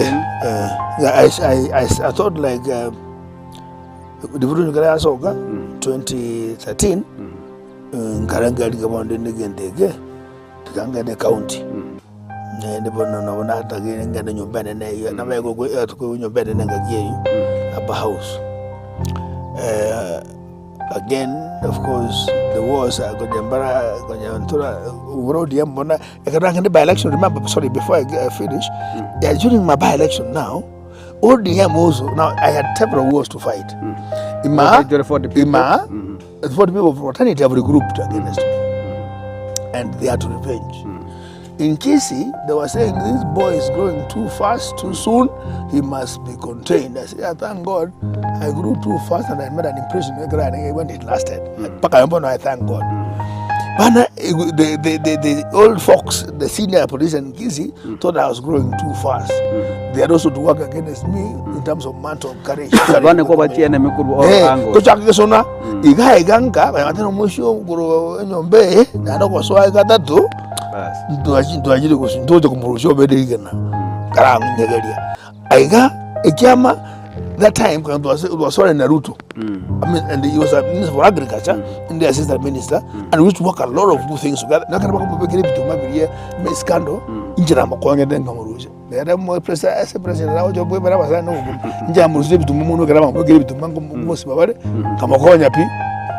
eh, yeah, I, I, I, I thought like um, devolution kare yasoka 2013 nkarengereria bono ndi negento eke Tiga ngende county, naende bono nabo natagire ngende nyomba enene eywo, nabo etokoigwa nyomba enene engaki eywo, upper house. Again of course the wars konya mbara konya ntura buna ODM buna ekero nagende by election remember sorry before I finish, yeah, during my by election now, ODM also now I had several wars to fight. Ima, ima, The 40 people of fraternity have regrouped against me. And they had to revenge. In Kisii, they were saying this boy is growing too fast, too soon. He must be contained. I said, yeah, thank God I grew too fast and I made an impression when it lasted. Mpaka mm. I thank God. Bana the, the, the, the old folks, the senior politician in Kisii thought I was growing too fast. They had also to work against me in terms of mantle courage. Bane ko bachi enemy korwa all Eh, angles. tochake gesona iga iga nka bagatera omoisio korwa enyomba eye naende ogosoa gatato Bas. ntwachire gosi ntoche komorusia obere rigena karang'unyegeria Aiga ekiama that time kanya twasore na Ruto I mean, and he was a minister for agriculture and the assistant minister and we used to work a lot of good things together nakare bakamobekera ebituma biria me scandal inche namokonyete nkamorusia nere mo president ase president nagocha bwebera abasani nobokima inche namorusia ebituma mono ekero bamobekera ebituma nkomosima bare nkamokonya pi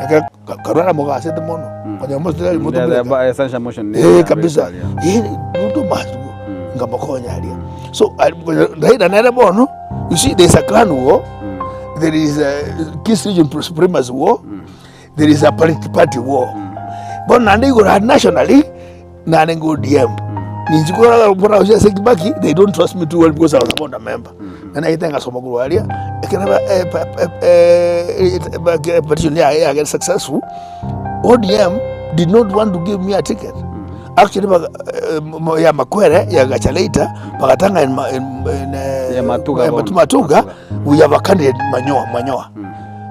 ekero karwa namogasete mono konya mositari motomeka Essential motion. Eh, kabisa Eh, Ruto must go nkamokonya aria So Raila nere bono, you see there is a clan war, there is a Kisii region supremacy war, there is a party, party war. Bono naende igoro nationally narenge ODM. Ninchi korora bora ase Kibaki, they don't trust me too well because I was a board member. Na naete ngasoma korwa aria, ekero ba eh, pa- pa- eh, eh, petition yaye yagere successful, ODM did not want to give me a ticket. Actually baga, eh, mo- ya makwere yagacha later bagatanga in, ma- in, in, eh, Ya Matuga eh, bono. Matuga we have a candidate manyoa manyoa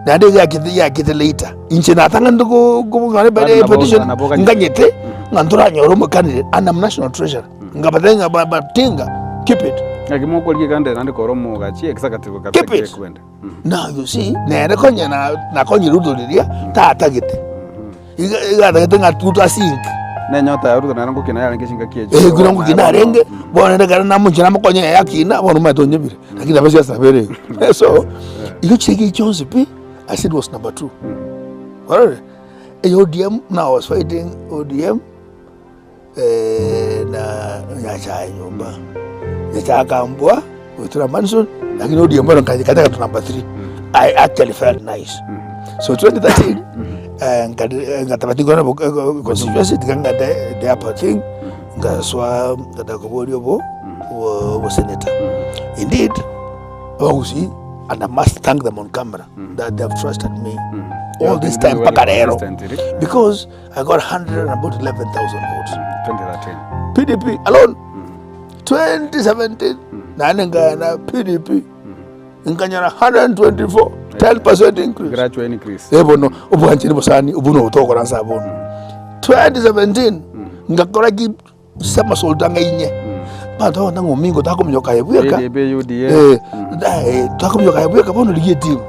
naende yakete yakete later inche natang'anete go- go- ng'ore Bado bare nabo- petition nabo ganyete. nganyete ng'a ntoranyore omo candidate and I'm national treasurer ngabatenga ba- batinga keep it Naki mokorigia candidate naende kore omogachi executive kabisa Keep it. gekwenda. Now you see nere konya na nakonyire Ruto riria tatagete Iga iga atagete ng'a Ruto asink. Nenyota ya Ruto nere ngokina yarenge chingaki echio. Eh, ekero ngokina arenge, bono rende ekero namochia namokonya eye akina, bono omanyete onyebire, lakini nabo siasa nabo ere igo. So, igo chiriki chionsi pi, I said was number two. Kwarorire? Eye ODM, now I was fighting ODM, na Nyachae nyomba. Nyachae akambua goetera Manson, lakini ODM bono nkanyekata to number 3. I actually felt nice. So 2013 eh, nkari- eh, ngataba tingona bo- eh, eh, constituency tiga ngate the upper thing ngaswa ngataka koboria obo obo obo senator. Indeed, abagusii and I must thank them on camera that they have trusted me all this time mpaka rero because I got 100 and about 11,000 votes. 2013. PDP alone. 2017 naende nkagenda PDP nkanyora 124 10% increase. Gradual increase. Eh bono obwanchani bosani obu nobotokora nsa bono 2017 ngakora ki somersault ang'e inye Abanto bagoteeba ng'a omingo takominyoka aye bweka PDP, UDA. Eh, da- eh, takominyoka aye bweka bono rigia etimu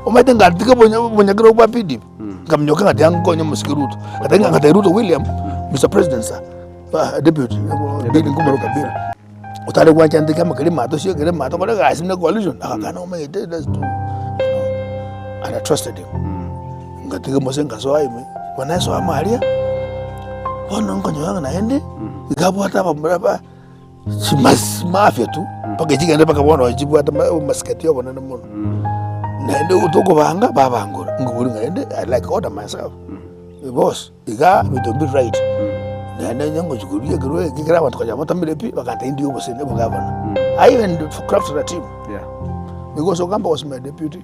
omanyete ngatiga obonya obonyakera bwa PDP nkaminyoka ng'a tiga nkonye omosike Ruto ngateba ng'a ngatebia Ruto William Mr President sir ah deputy Bill nkomoroka Bill otare gwancha ntike amakerima atosie ekerima atokore egasi buna coalition agakana omanyete let's do you know and I trusted him ngatiga mose nkasoa ime bono nasoa amo aria bono nkonyora ng'a naende iga abwate abamura ba chimafia tu mpaka chigende mpaka bono chibwate amasikati obonene mono. Naende tokobanga babangora, nkobori ng'a naende I like order myself, boss iga ebinto mbiri right. Naende onye ngochia koria ekerwa eke ekero abanto konya batamire pi, bagantebia ndigie obosemi obogavana. I even crafted a team because Ogamba was my deputy.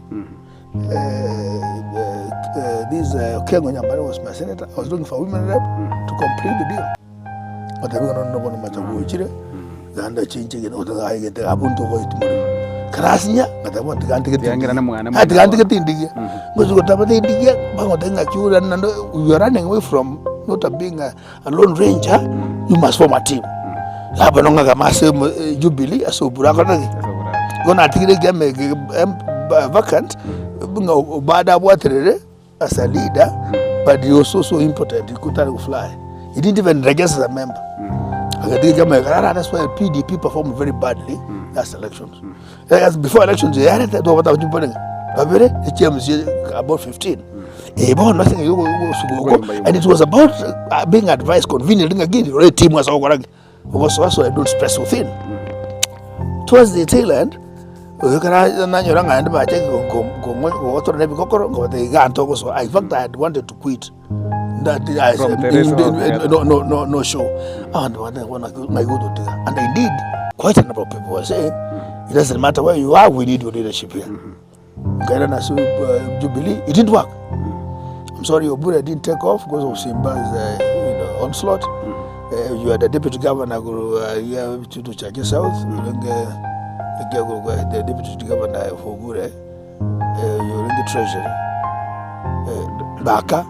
This Okengo Nyambane was my senator, I was looking for a women rep to complete the deal. Batebi ng'a nonya bono macha gochire, genda chinche gete goteba aye gete abwo ntogoeti morero. Karasinya, ngateba bono tiga ntige Tiga ng'irane mwane Ah, tiga ntige tindigia. Ngochi goteba tindigia, bagoteba ng'aki ore naende you are running away from not a being a, a lone ranger, you must form a team. Bono ng'agama ase Jubilee ase Obura akorete ki? Ase oboraai. Igo natigire ekiama eke vacant, ng'a Obada abwaterere as a leader, but he was so so impotent, he could not fly. He didn't even register as a member. Agatiga ekiama eke karara, that's why PDP performed very badly last elections. As before elections, yarete twabata abachimbore ng'a babere, echiamusie about 15. Eh, bono ase eng'encho yogosuka oko, and it was about being advised conveniently ng'a ki, rora etimu ase ogokora ki. Ogosoa soa don't stress within. Towards the tail end, oyo ekero nanyora ng'a naende bache gotora na ebigokoro, nkabatebia iga ntogosoa. In fact I had wanted to quit. That I From the race altogether. no, no, no, no show. Abanto bagateba bono naki ng'ai gototiga. And indeed, quite a number of people were saying, it doesn't matter where you are, we need your leadership here. Nkairana ase Jubilee, it didn't work. I'm sorry, Obure didn't take off because of Simba is, uh, onslaught. You had a deputy governor korwa iga Kitutu Chache South, orenge ekiagokwa the deputy governor for Ogure, orenge treasury, Baka,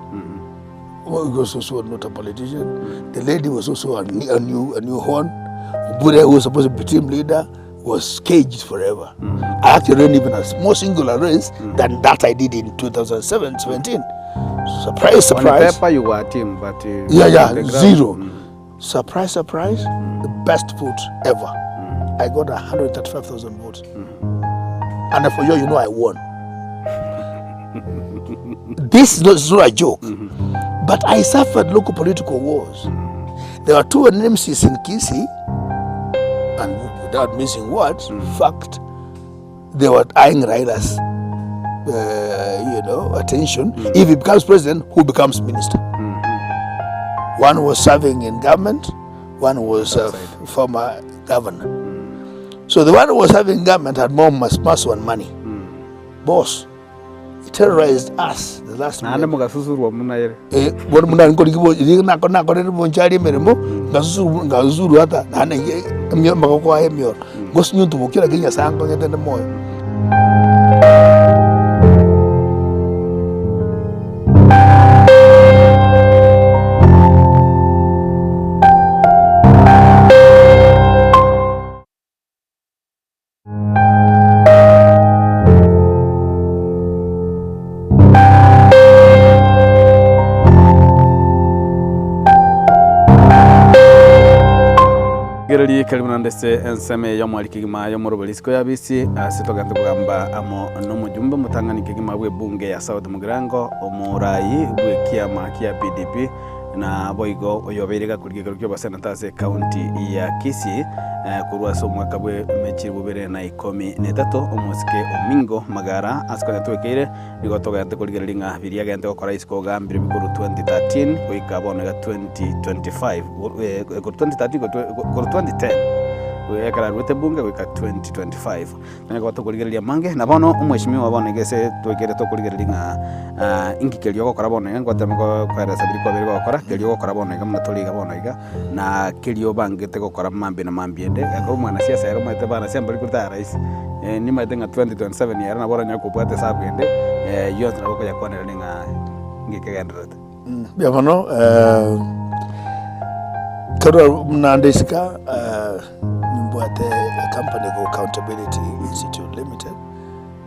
he was also not a politician. The lady was also a new, a new horn. Obure, who was supposed to be team leader, was caged forever. I actually ran even a more singular race than that I did in 2007, 17. Surprise, On surprise. paper you were a team, but Yeah, yeah, on the ground, zero. Surprise, surprise, the best vote ever. I got 135,000 votes. And for you, you know I won. This is not, is not a joke. But I suffered local political wars. There were two NMCs in Kisii, and without missing words, fact, they were eyeing Raila's attention. If he becomes president, who becomes minister? One was serving in government, one was a former governor. So the one who was serving in government had more muscle and money. Boss, he terrorized us the last Naende minute. mogasusurwa buna ere. Eh, bono buna nkorigia bo riria nako nakorire bonchari emeremo, ngasusuru ngasusuru ata naende nge emio amagoko aye emioro, ngosunyutu bokio lakini Nyasaye ankonyete nde moyo. Rigereria karibu naende ase ensemo eye y'omwari kegima y'omoroberi isiko ya bisi ase togente kogamba amo nomojumbe omotang'ani kegima bw'ebunge ya South Mugirango omorai bw'ekiama kia PDP Na boigo oyobeire gakorigia ekero ki'oboseneta ase ekaunti ya Kisii korwa ase omwaka bw'emechie bobere na ikomi na etato, omosike Omingo Magara ase konya twekeire nigo togente korigereria ng'a biria agente gokora isiko ogambire korwa 2013 goika bono iga 2025 korwa 2013 korwa 2010 ekero aruete bunge goika 2025. Nonya koba tokorigereria amange, na bono omweshimiwa bono iga ase twekeire tokorigereria ng'a inki keria ogokora bono iga ngotema koeresa biria kwabeire gokora, keria ogokora bono iga buna tore iga bono iga, na keria obangete gokora mambia na mambia ende, ekero omwanasiasa ere omanyete banasiasa mbari kotara rahisi, nimanyete ng'a 2027 ere nabo oranyare kobwata esabu ende, eywo yonsi nabo okoyakwanera ng'a inki kegendererete. Mbuya mono, korwa buna nde isiko nimbwate ecompany ego Accountability Institute Limited,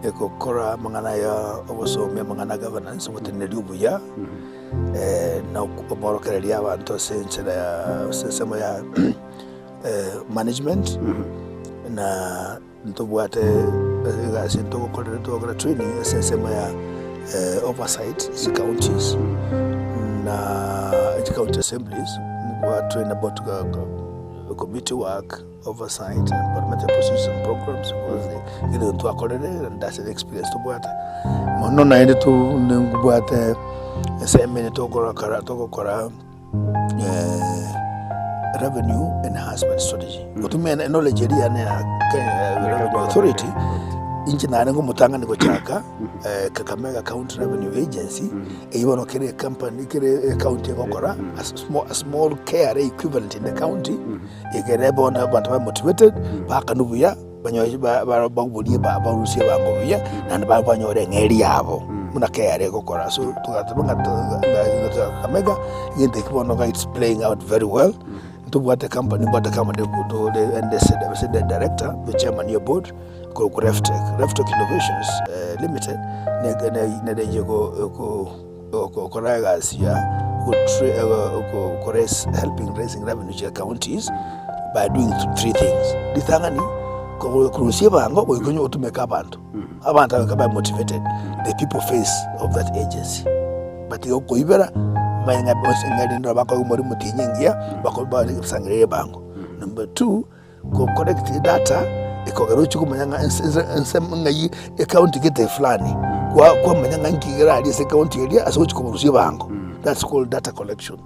egokora amang'ana ya obosomi, amang'ana ya governance, oboteneneri obuya, na oborokereria abanto ase enchera ya ase ensemo ya management, na. Ntobwate egasi ntogokorera togokora training ase ensemo ya oversight chicounties na chicounty assemblies gwa train about committee work, oversight and parliamentary procedures and programs because egento twakorire and that's an experience tobwate. Mono naende to nimbwate ensemo eye togokora togokora. revenue enhancement strategy gotumia knowledge eria yane ya Revenue Authority inche narenge omotang'ani gochaka Kakamega County Revenue Agency eywo bono kere ecompany kere ecounty egokora a small a small KRA equivalent in the county egere bono abanto babe motivated baakanu buya. Banyore baborie barusie ebango buya, naende banyore eng'eria yabo buna KRA egokora. So togateba ng'a Kakamega egento ekio bono iga it's playing out very well, ntobwate company mbwate company ende ase the director the chairman ya board korokwa Reftech, Reftech Innovations Limited nere eye gokora egasi ya helping raising revenue chia counties by doing three things. Ritang'ani, korusia ebango goika onye otumeke abanto, abanto aba babe motivated, the people face of that agency. Batige gokoibera, bamanye ng'a bonsi ng'a rende bakoigwa more motienyi engiya, basangererie ebango. Number two. Go collect data ekogera ochie komanya ng'a ense ense ensemo ng'ai ecounty gete fulani, kwa kwamanya ng'a nki kere aria ase ecounty eria ase ogochia koborusia ebango, that's called data collection.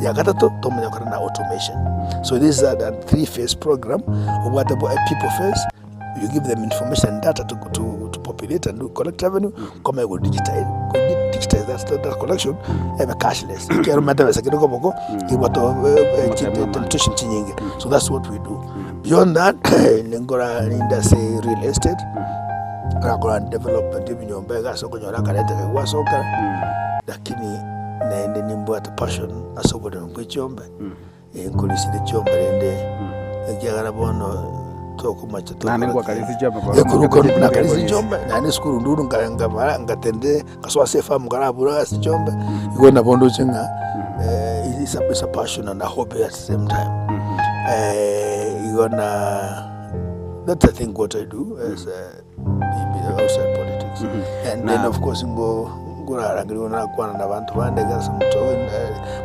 Ya gatato, tomanya gokora na automation. So this is a three phase program, obwate bo a people phase, you give them information and data to to to populate and collect revenue, komanya go digitize go digitize. that, that collection ebe cashless ekiagera omanyete ebesa kere koboko ebwate Amatemo amange. temptation chinyinge so that's what we do. Beyond that ninkora rinde ase real estate nkora development ya ebinyomba iga ase okonyora akarente kaye gwasokera lakini naende nimbwate passion ase oboremi bwe chiombe. Nkorisire chiombe rende, ekiagera bono tokomacha Naende tokora ngwakarisia ki. chiombe korwa Ekoru omoke koru tochia nakarisia korisia. chiombe, naende esukuru nduru nka- nkamara ngatende nkasoa ase efarm nkarabura ase chiombe, igo nabo ndoche ng'a is a is a passion and a hobby at the same time. Igo na that's I think what I do as a. outside politics and then Na- of course ngo ngorarangerigwa nakwana na abanto bande iga ase omoto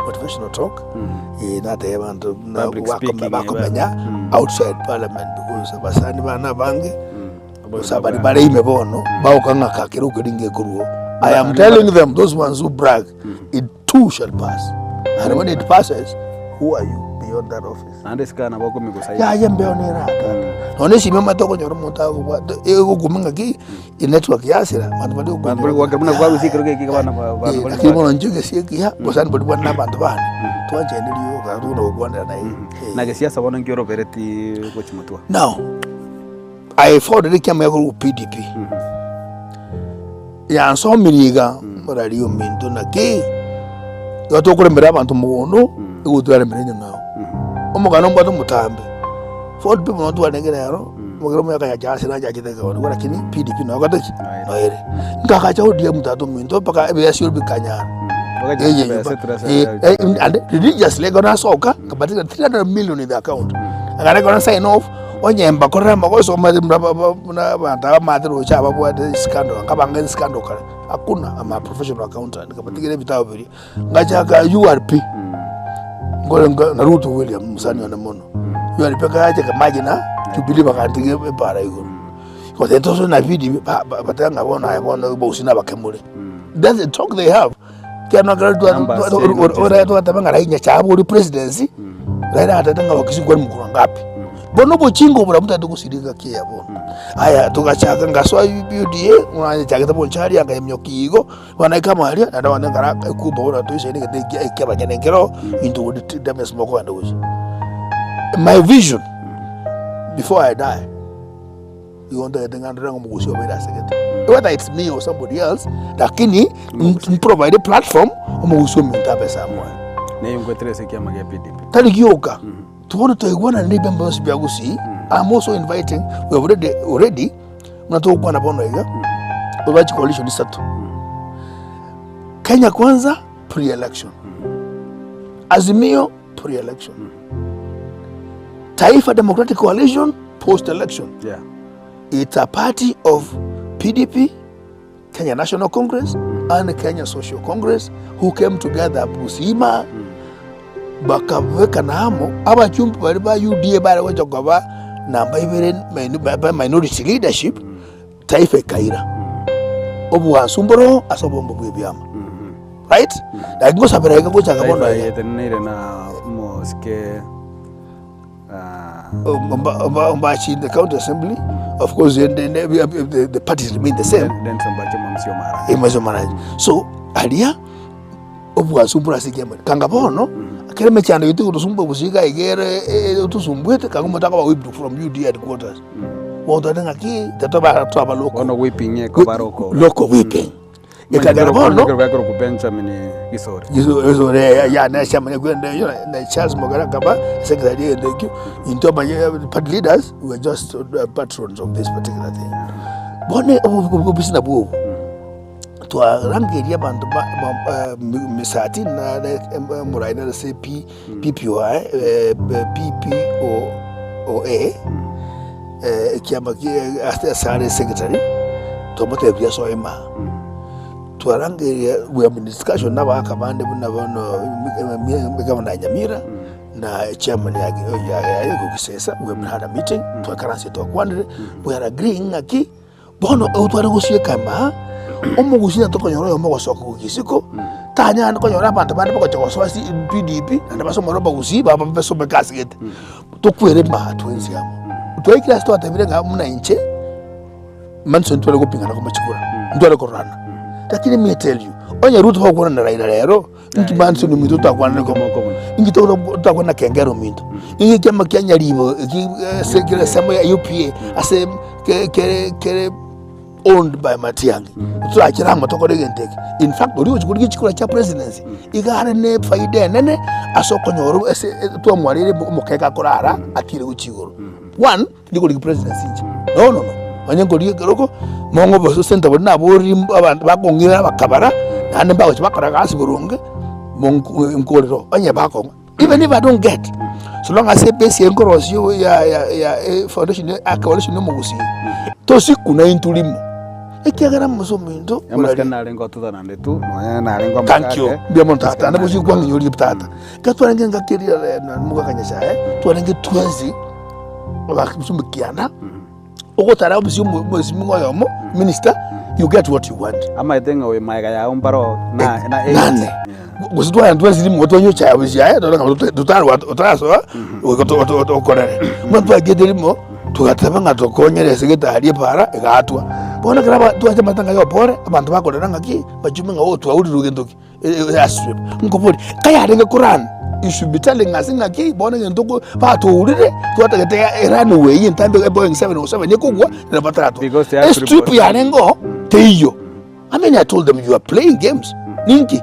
motivational talk eh, natebia abanto buna Public bakome- speaking, eh, bakomenya mm. outside parliament because abasani bane abange gose abari Obogima bare ime bono bagoka ng'a kakera okeringa ekorwa oo. I am Ba- telling them those ones who brag it too shall pass and when it passes who are you beyond that office Naende isiko nabo okomigusa iga. Yaya embeo nere aa tata. Nonya esimi omanyete okonyora omonto agobwate egokuma ng'aki enetwork yasira abanto baria Abanto bari goakera buna kwarusia ekero geke iga abana ba- abanto bari Lakini goakera. bono inche egesi ekiya gose abwo baria bwane na abanto bane twanchaine rioka tokona gokwanera naye. Na gesiasa bono nki orobereti gochia motwe? Now I founded ekiama gekorokwa PDP. Yansomirie iga morari ominto naki igo tokoremera abanto mogondo igo twaremera enyang'au. Omogano mbwate omotambe, Ford people nabo twarenge nero, omogere omoyaka yacha ase nachachete ekegori lakini PDP nogoteki ki? Noere. Nkagacha ODM tata ominto mpaka ebiasio bikanyara. Eye nyomba and religiously ekero nasoka nkabatika 300 million in the account. Ekero ekero na sign off. Onye mbakorire amagoso omanyete buna ba- ba- buna abanto abamate roche ababwate scandal, nkabange scandal kare, hakuna, am a professional accountant, nkabatigera ebitabu biria, ngachaka URP, nkore nka na Ruto William mosani one mono, URP ekacha ekamache na Jubilee bagantiga epara igoro. Gose tosoe na PDP ba- ba- bateba ng'a bono aye bono bausi nabakemore. That's the talk they have. Ekiagera ekero twa- Numbers twa- chiaino ora- ora- chisemi. twateba ng'a Raila Nyachae ore presidency, Raila atete ng'a Wakisi kwani mkura ngapi? Bono obochinga obora motagete gosiria engaki eye bono. Aya togachaka ngasoa UDA, buna nachagete Bonchari nkaminyokia igo, bono naika amo aria, naende bono nkara ekumba bono toisaine egento ekia ekia abanyene nkero, into godi damage mokogenda gochia. My vision before I die. Igo ntagete ng'a ndore ng'a omogusi obeire ase gete. Whether it's me or somebody else, lakini mprovide platform omogusi ominto abe somewhere. Neye nkwetera ase ekiama gia PDP. Tari gioka, bono twaigwanana na ebiama bionsi bia Gusii, I'm also inviting, we have already, already buna togokwana bono iga, tobwate chicoalition isato. Kenya Kwanza pre-election, Azimio pre-election, Taifa Democratic Coalition post-election. Yeah. It's a party of PDP, Kenya National Congress, and Kenya Social Congress who came together Busima bakabekana amo abachumbi bari ba UDA bare gocha koba namba ibere minu- ba- ba minority leadership Taifa ekaira obwansu mboro ase obomba bw'ebiama. Right? Lakini ngosabera iga gochaka bono Taifa iga. yeteneneire na omosike ah, Omba- omba- Ombachi in the county assembly, of course, and, and, the, the, the parties remain the same. Den- Denson Mbache Mwamsio Mara. Emazo maraji. So, aria obwansu mboro ase ekiama. Kanga bono, kere emechando yaito egotosumbua gose iga iga ere etosumbuete, kanga omonto akoba whipped from UDA headquarters. Bono totebe ng'aki, tatoba twaba local. Bono whipping ekoba local. Local whipping. Ekagera bono Ekero gakorokwa Benjamin Gisore. Gisore ya na chairman ekwende eyo na Charles Mogera akaba secretary egento ekio intwe abanye party leaders we were just uh, patrons of this particular thing. Bono obobisi nabwo obo twarangeria abanto ba ba eh, Misati na omorai nere ase P PPOA eh, PPOA eh, ekiama kie ase are secretary twamotebia asoe ime aa. Twarangeria we have been discussion na abagaka bande buna bono gavana Nyamira na chairman ya ya ya Kisesa we have had a meeting twakaransia twakwanire we are agreeing ng'aki bono otware gosieka ime aa omogusi na tokonyora oyomo ogosoka gochia isiko tanyare konyora abanto bande bagocha gosoa ase PDP naende basomere obogusii baba basomeke ase gete tokwere ime aa twensi amo. Twaikire ase twatebire ng'a buna inche. Manso ntware gopingana komachikura, ntware kororana. Lakini let me tell you, Onye Ruto bagokwana na Raila rero, inki Manson ominto otakwanire komo? Inki totakwana na Kengere ominto? Inki ekiama kia Nyaribo eki ase kere ensemo ya UPA ase kere kere owned by Matiang'i, torachere amo tokore egento eke. In fact oria ogochia korigia chikura chia presidency, iga are na efaida enene ase okonyora ase twamwareire omokeka akorara atire gochia igoro. One. Ndikorigia presidency inche, no no no, onye nkorigia ekerogo, mong'o gose senator boria naboriri abanto bakong'ira abakabara, naende mbagochia bakora egasi boronge, monko nkorere oo, onye bakong'a. Even if I don't get, so long as ebase eye nkorosia ya ya ya foundation ya coalition ya omogusii, tosikuna intwe rimo, ekiagera mose ominto Amasikani narenge otothanane tu, nonya narenge Thank you, omogake. mbuya mono tata, naende bosie kwang'inyoria tata. Ekero twarenge engaki eria mogaka Nyasaye, twarenge twensi. Obakimusume kianda, ogotara obisi omwesimwa oyomo, minister, you get what you want. Amaete ng'a oyo maega yao mbaro na na eight. Nane. Gose twagenda twensi rimo twanywa echae obisi yaye totore ng'a totarwa totarasoa goika tokorere. Bono twachete rimo, togateba ng'a tokonyere ase getari epara egaatwa. Bono ekero aba twacha amatanga ya opore, abanto bakorera ng'aki, bachume ng'a oo twaurirwe gento ki. Airstrip nkoboria, kayarenge korana you should be telling us ng'aki bono egento ko batourire twatagete erunway eye entambe e Boeing 707 ekogwa nabo bataratwa. Because the airstrip Airstrip was- yarenge oo teiyo. I mean I told them you are playing games. Ninki?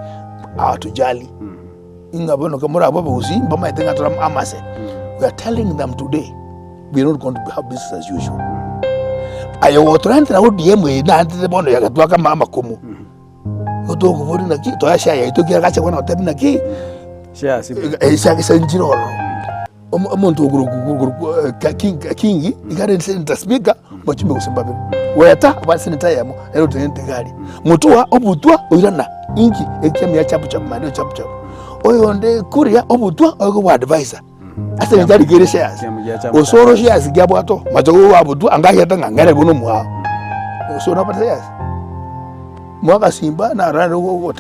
Hawatujali. Ing'a bono ke morabwo abagusii mbamaete ng'a tore amase. We are telling them today we are not going to have business as usual. Aye gotorentera ODM eye naende bono yagatwaka amakomo. Igo tokoboria naki toa share yaito ekiagera gacha bono gotebia naki Shares buna. ase nchire ororo. Omo- Omonto okorokwa Kingi iga are senator speaker mochumbe gose mbabere. Weta abwate senator eyemo nere otenenete iga aria. Mutua obutwa oirana inki ekiamia ya chapu chapu maendeleo chapu chapu. Oyonde Kuria obutwa oigwe advisor. Ase eng'encho arikire shares, Kiamo gia chama osoro shares kiabwate oo, mache gobabutwa anga ayete ng'a ng'ere buna omwao. Osoro nabwate shares? Mwagasimba narora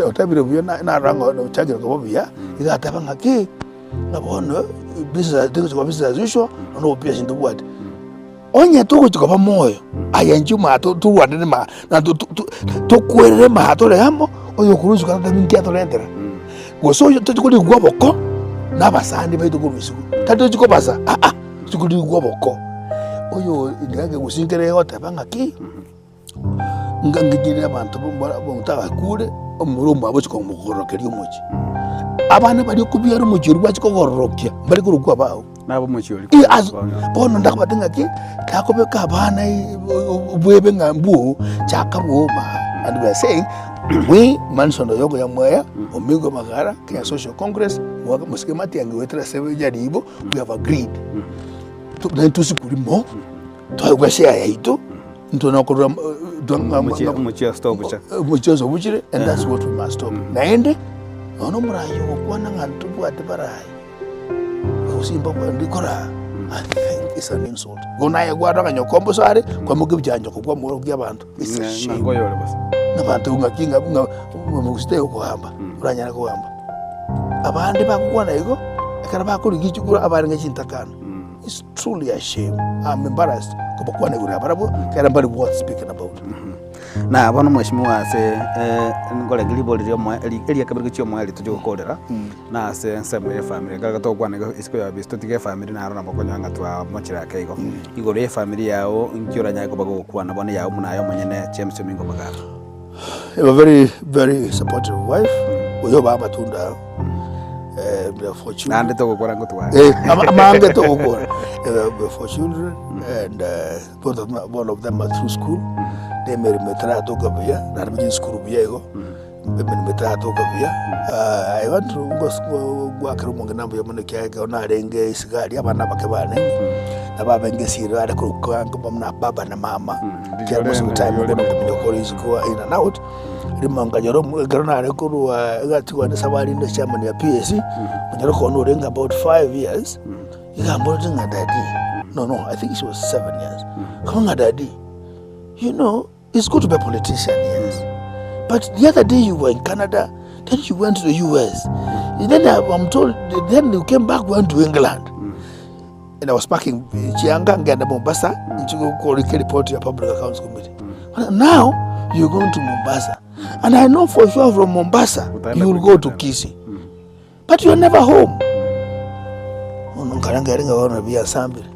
otebire buya narora ng'a ochakire koba buya, iga ateba ng'aki, ng'a bono business togochi koba business as usual, nonya obobiasi ntobwate. Onye togochi koba moyo, aye inche omanyete torwanere ma na tokwerere maa tore amo, oyo okorwa isiko atatebie nki atorentera. Gose oyo tochi korigwa oboko na abasani baito korwa isiko, tari tochi kobasa aa, tochi korigwa oboko. Oyo niga ekegusii nkere egoteba ng'aki. Ngang'igire abanto omonto agakure, omomura omwabo ochia komogororokeria omochie. Abana baria okobiara omochie oria gwachia kogororokia, mbari korokwa abao. Nabo omochie oria Eh, as- bono ndakobate ng'aki, takobeka abana obwebe ng'a mbwo, chaka bwoma. And we are saying, we Manson Oyogo Nyamweya, Omingo Magara, Kenya Social Congress, Mwaka Mosike Matiang'i goetera ase Nyaribo, we have agreed. Naintwe tosikuri mo, Twaigwa share yaito, intwe nokorora Omochie ase tobucha. omochie ase obuchire and that's what we must stop. Naende, nonya omoraia ogokwana ng'a ntobwate baraai, gose mbabwate ndikoraa, I think it's an insult. Igo naye kwarora ng'a nyoko mbosa are, kwaimokia ebichanchoko kwamorokia abanto, it's a shame. Ng'a oyore bosa. Nabanto ng'aki ng'a ng'a omogusii taiyo kogamba, oranyare kogamba. Abande bagokwana igo, ekero bakorigia chikura abarenge chintakana. It's truly a shame, I'm embarrassed kobakwana igoro ya barabwo ekero mbari worth speaking about. Na bono mweshimiwa ase eh, nkorenge ribori ria omoe eri eriakabere gochia omoerio tochie gokorera, na ase ensemo ya efamiri ekero togokwana igo isiko ya obisi totige efamiri naro nabo okonyora ng'a twamochire ake igo. Igoro ya efamiri yago nki oranyare koba gogokwana bono yago buna aye omonyene James Omingo Magara? I have a very very supportive wife, oyo obaa amatunda ao. Eh, we have four children. Naende togokora ngotware. Eh, ama- amange togokora. Eh, we have four children and uh, both of them, all of them are through school. Na emeremo etaratoka buya, naende bachire esukuru buya igo, emeremo etaratoka buya. Ah, I want to ngos- ngo- ngoakera omong'ina mbuya mono ekiagera ekero narenge isiko aria abana abake bane, nabo abenge esiro are korokwa buna baba na mama. Ekiagera most of the time bono nkominyoka ore isiko in and out. Rimo nkanyora omo ekero nare korwa egati kwane esabari inde chairman ya PAC, nkanyora okona orenge about 5 years, iga amborete ng'a daddy, no no I think she was 7 years, akaba ng'a daddy, you know it's good to be a politician yes, but the other day you were in Canada, then you went to the US, then I'm told then you came back went to England. And I was packing chianga ngende Mombasa nchi korika report ya Public Accounts Committee. Now you're going to Mombasa. And I know for sure from Mombasa Utaenda you will go to kwingine. Kisii. But you are never home. Bono nkaranga ng'a bono biasambire.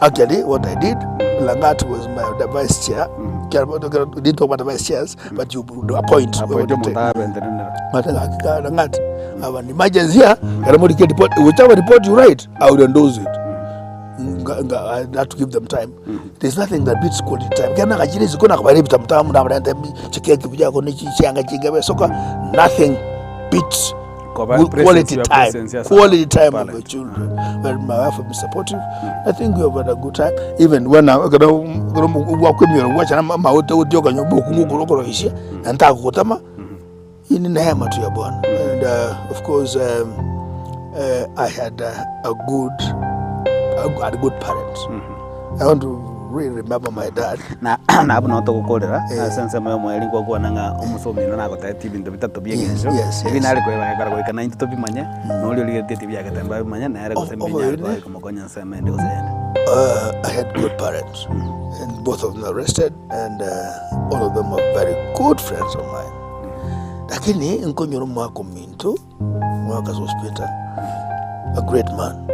Actually what I did, Langat was my the vice chair. Kiara- Didn't talk about the vice chairs, but you would appoint. Appoint omonto abe entenenera. But uh, Langat, I have an emergency here, and I'm going to get report. Whichever report you write, I will endorse it. Nga- nga- I had to give them time. There's nothing that beats quality time. Kena kachiri ziko na kabari bitamtamu na barente chikeki bijako ni chianga chinga besoka. Nothing beats Koba good presence, quality your time. presence, yes, Quality time of parent. the children. But my wife will be supportive. I think we have had a good time. Even when I wakwemera gwachana maote gotioka nyumba okung'okoroisia na ntakogotama hii ni neema tu ya Bwana. And uh, of course um, uh, I had uh, a good a, had good parents. I want to really remember my dad. Na na abwo nabo togokorera ase ensemo ya omoerio nkokwana ng'a omosomi oyio nagotebetie ebinto bitato bia eng'encho, Yes, yes. ebi nare koeba ekero goika naintwe tobimanye, na oria origeretie tibiagete mbabimanye, nere gose O- mbinyare oboene. koba komokonya ensemo ende gose eyende. Uh, I had good parents, and both of them arrested, and uh, all of them were very good friends of mine. Lakini nkonyora omwaka ominto, omwaka Sospeter, a great man.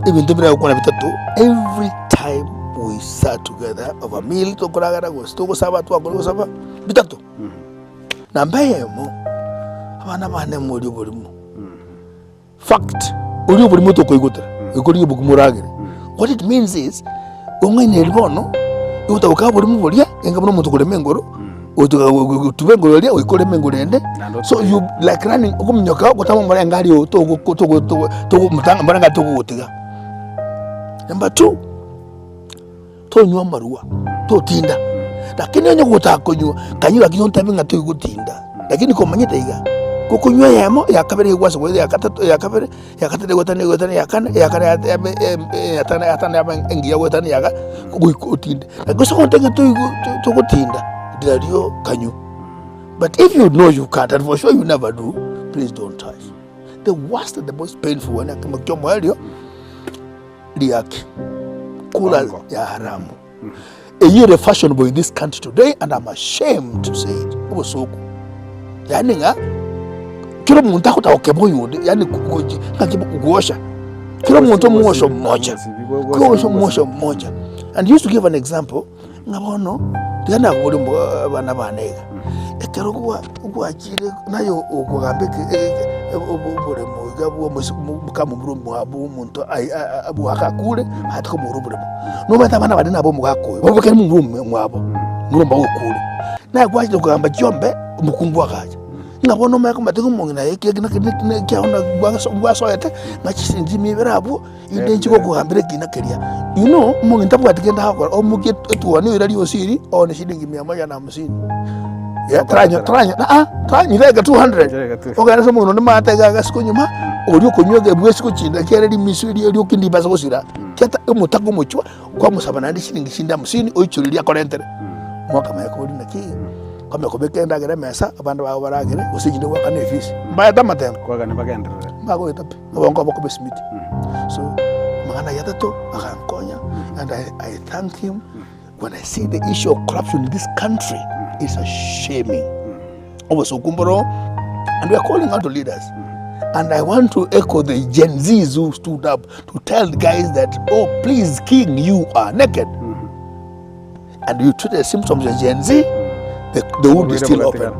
Ebinto bire gokwana bitato, every time we sat together over meal tokoragera gose togosaba twakora gosaba, bitato. Namba eyemo, abana bane morie oborimo. Fact, oria oborimo tokoigotera, ekori obokima oragere. What it means is, ong'ainereria bono, ogotaboka oborimo boria, enga buna omonto okorema engoro, otoka gotuba engoro eria, goika oreme engoro ende, Naende so you like running okominyoka ogotama omorenge aria oo togo togo togo togo motanga omorenge aria togogotiga. Number two, tonywa amarwa, totinda, lakini onye gotaka konywa, kanywe lakini ontebi ng'a toigotinda, lakini komanyete iga, gokonywa eyemo, eya kabere egwasa goeta eya gatato, eya kabere, eya gatato egoetana egoetana eya kane, eya kane yate yabe eya tano eya tano yaba engiya goetana eya ga goika otinde. Lakini gose gontebia ng'a toigo togotinda, rirorio kanywe. But if you know you can't and for sure you never do, please don't touch. The worst and the most painful one ekemo kia omoerio, riaki, kura Bongo. ya haramu. Eyio ere fashionable in this country today and I'm ashamed to say it. Obosoku. Yaani ng'a kera omonto agotaka gokeba oyonde yaani ng'aki guosha. Kera omonto omwosho mmoja. Kera omwosho mmoja. And used to give an example ng'a bono tiga nakoboria mbo abana bane iga, ekero gwa gwachire naye okogamba eke eke oboremo iga bwa omoiseke mokamomura omwabo omonto ai bwaka akure ate komora oboremo. Nobwate abana baria nabo omogaka oyo, babokere momura omwabo, momura omwabo okure. Naye gwachire kogamba chiombe, omokungu agacha, ng'a bono omanye komanya tiga omong'ina aye eki naki ekiagera bwasoete, ng'a chisingi chimibere abwo. Inde inche gokogambera ekina keria, you know, omong'ina tabwati kende agokora, omokia etuoni oira riosiri one shilingi mia moja na hamsini. Yeah, taranyo taranyo aa taranyirenge 200 ogende ase omong'ina onde maate iga iga isiko nyuma, oria okonywa egebu isiko chinde ekiagera rimisu erio erio okindi ribase gosira, kiata omotaka omochwa, kwamosaba naende shilingi chinde hamsini oichoreria akorentere. Mwakamanya kobori naki, kwamanya kobeka endagera emesa, abande bago baragere, gose inche nde goakana efees, mbaete amatemo. Kwagania bagenderere. Mbagoeta pi. Obongo obo koba esimiti. So amang'ana ayio atato agankonya and I, I thank him when I see the issue of corruption in this country is a shaming. Obosoku mboro and we are calling out to leaders. And I want to echo the Gen Zs who stood up to tell the guys that, oh, please, king, you are naked. And you treat the symptoms of Gen Z, the wound is still open.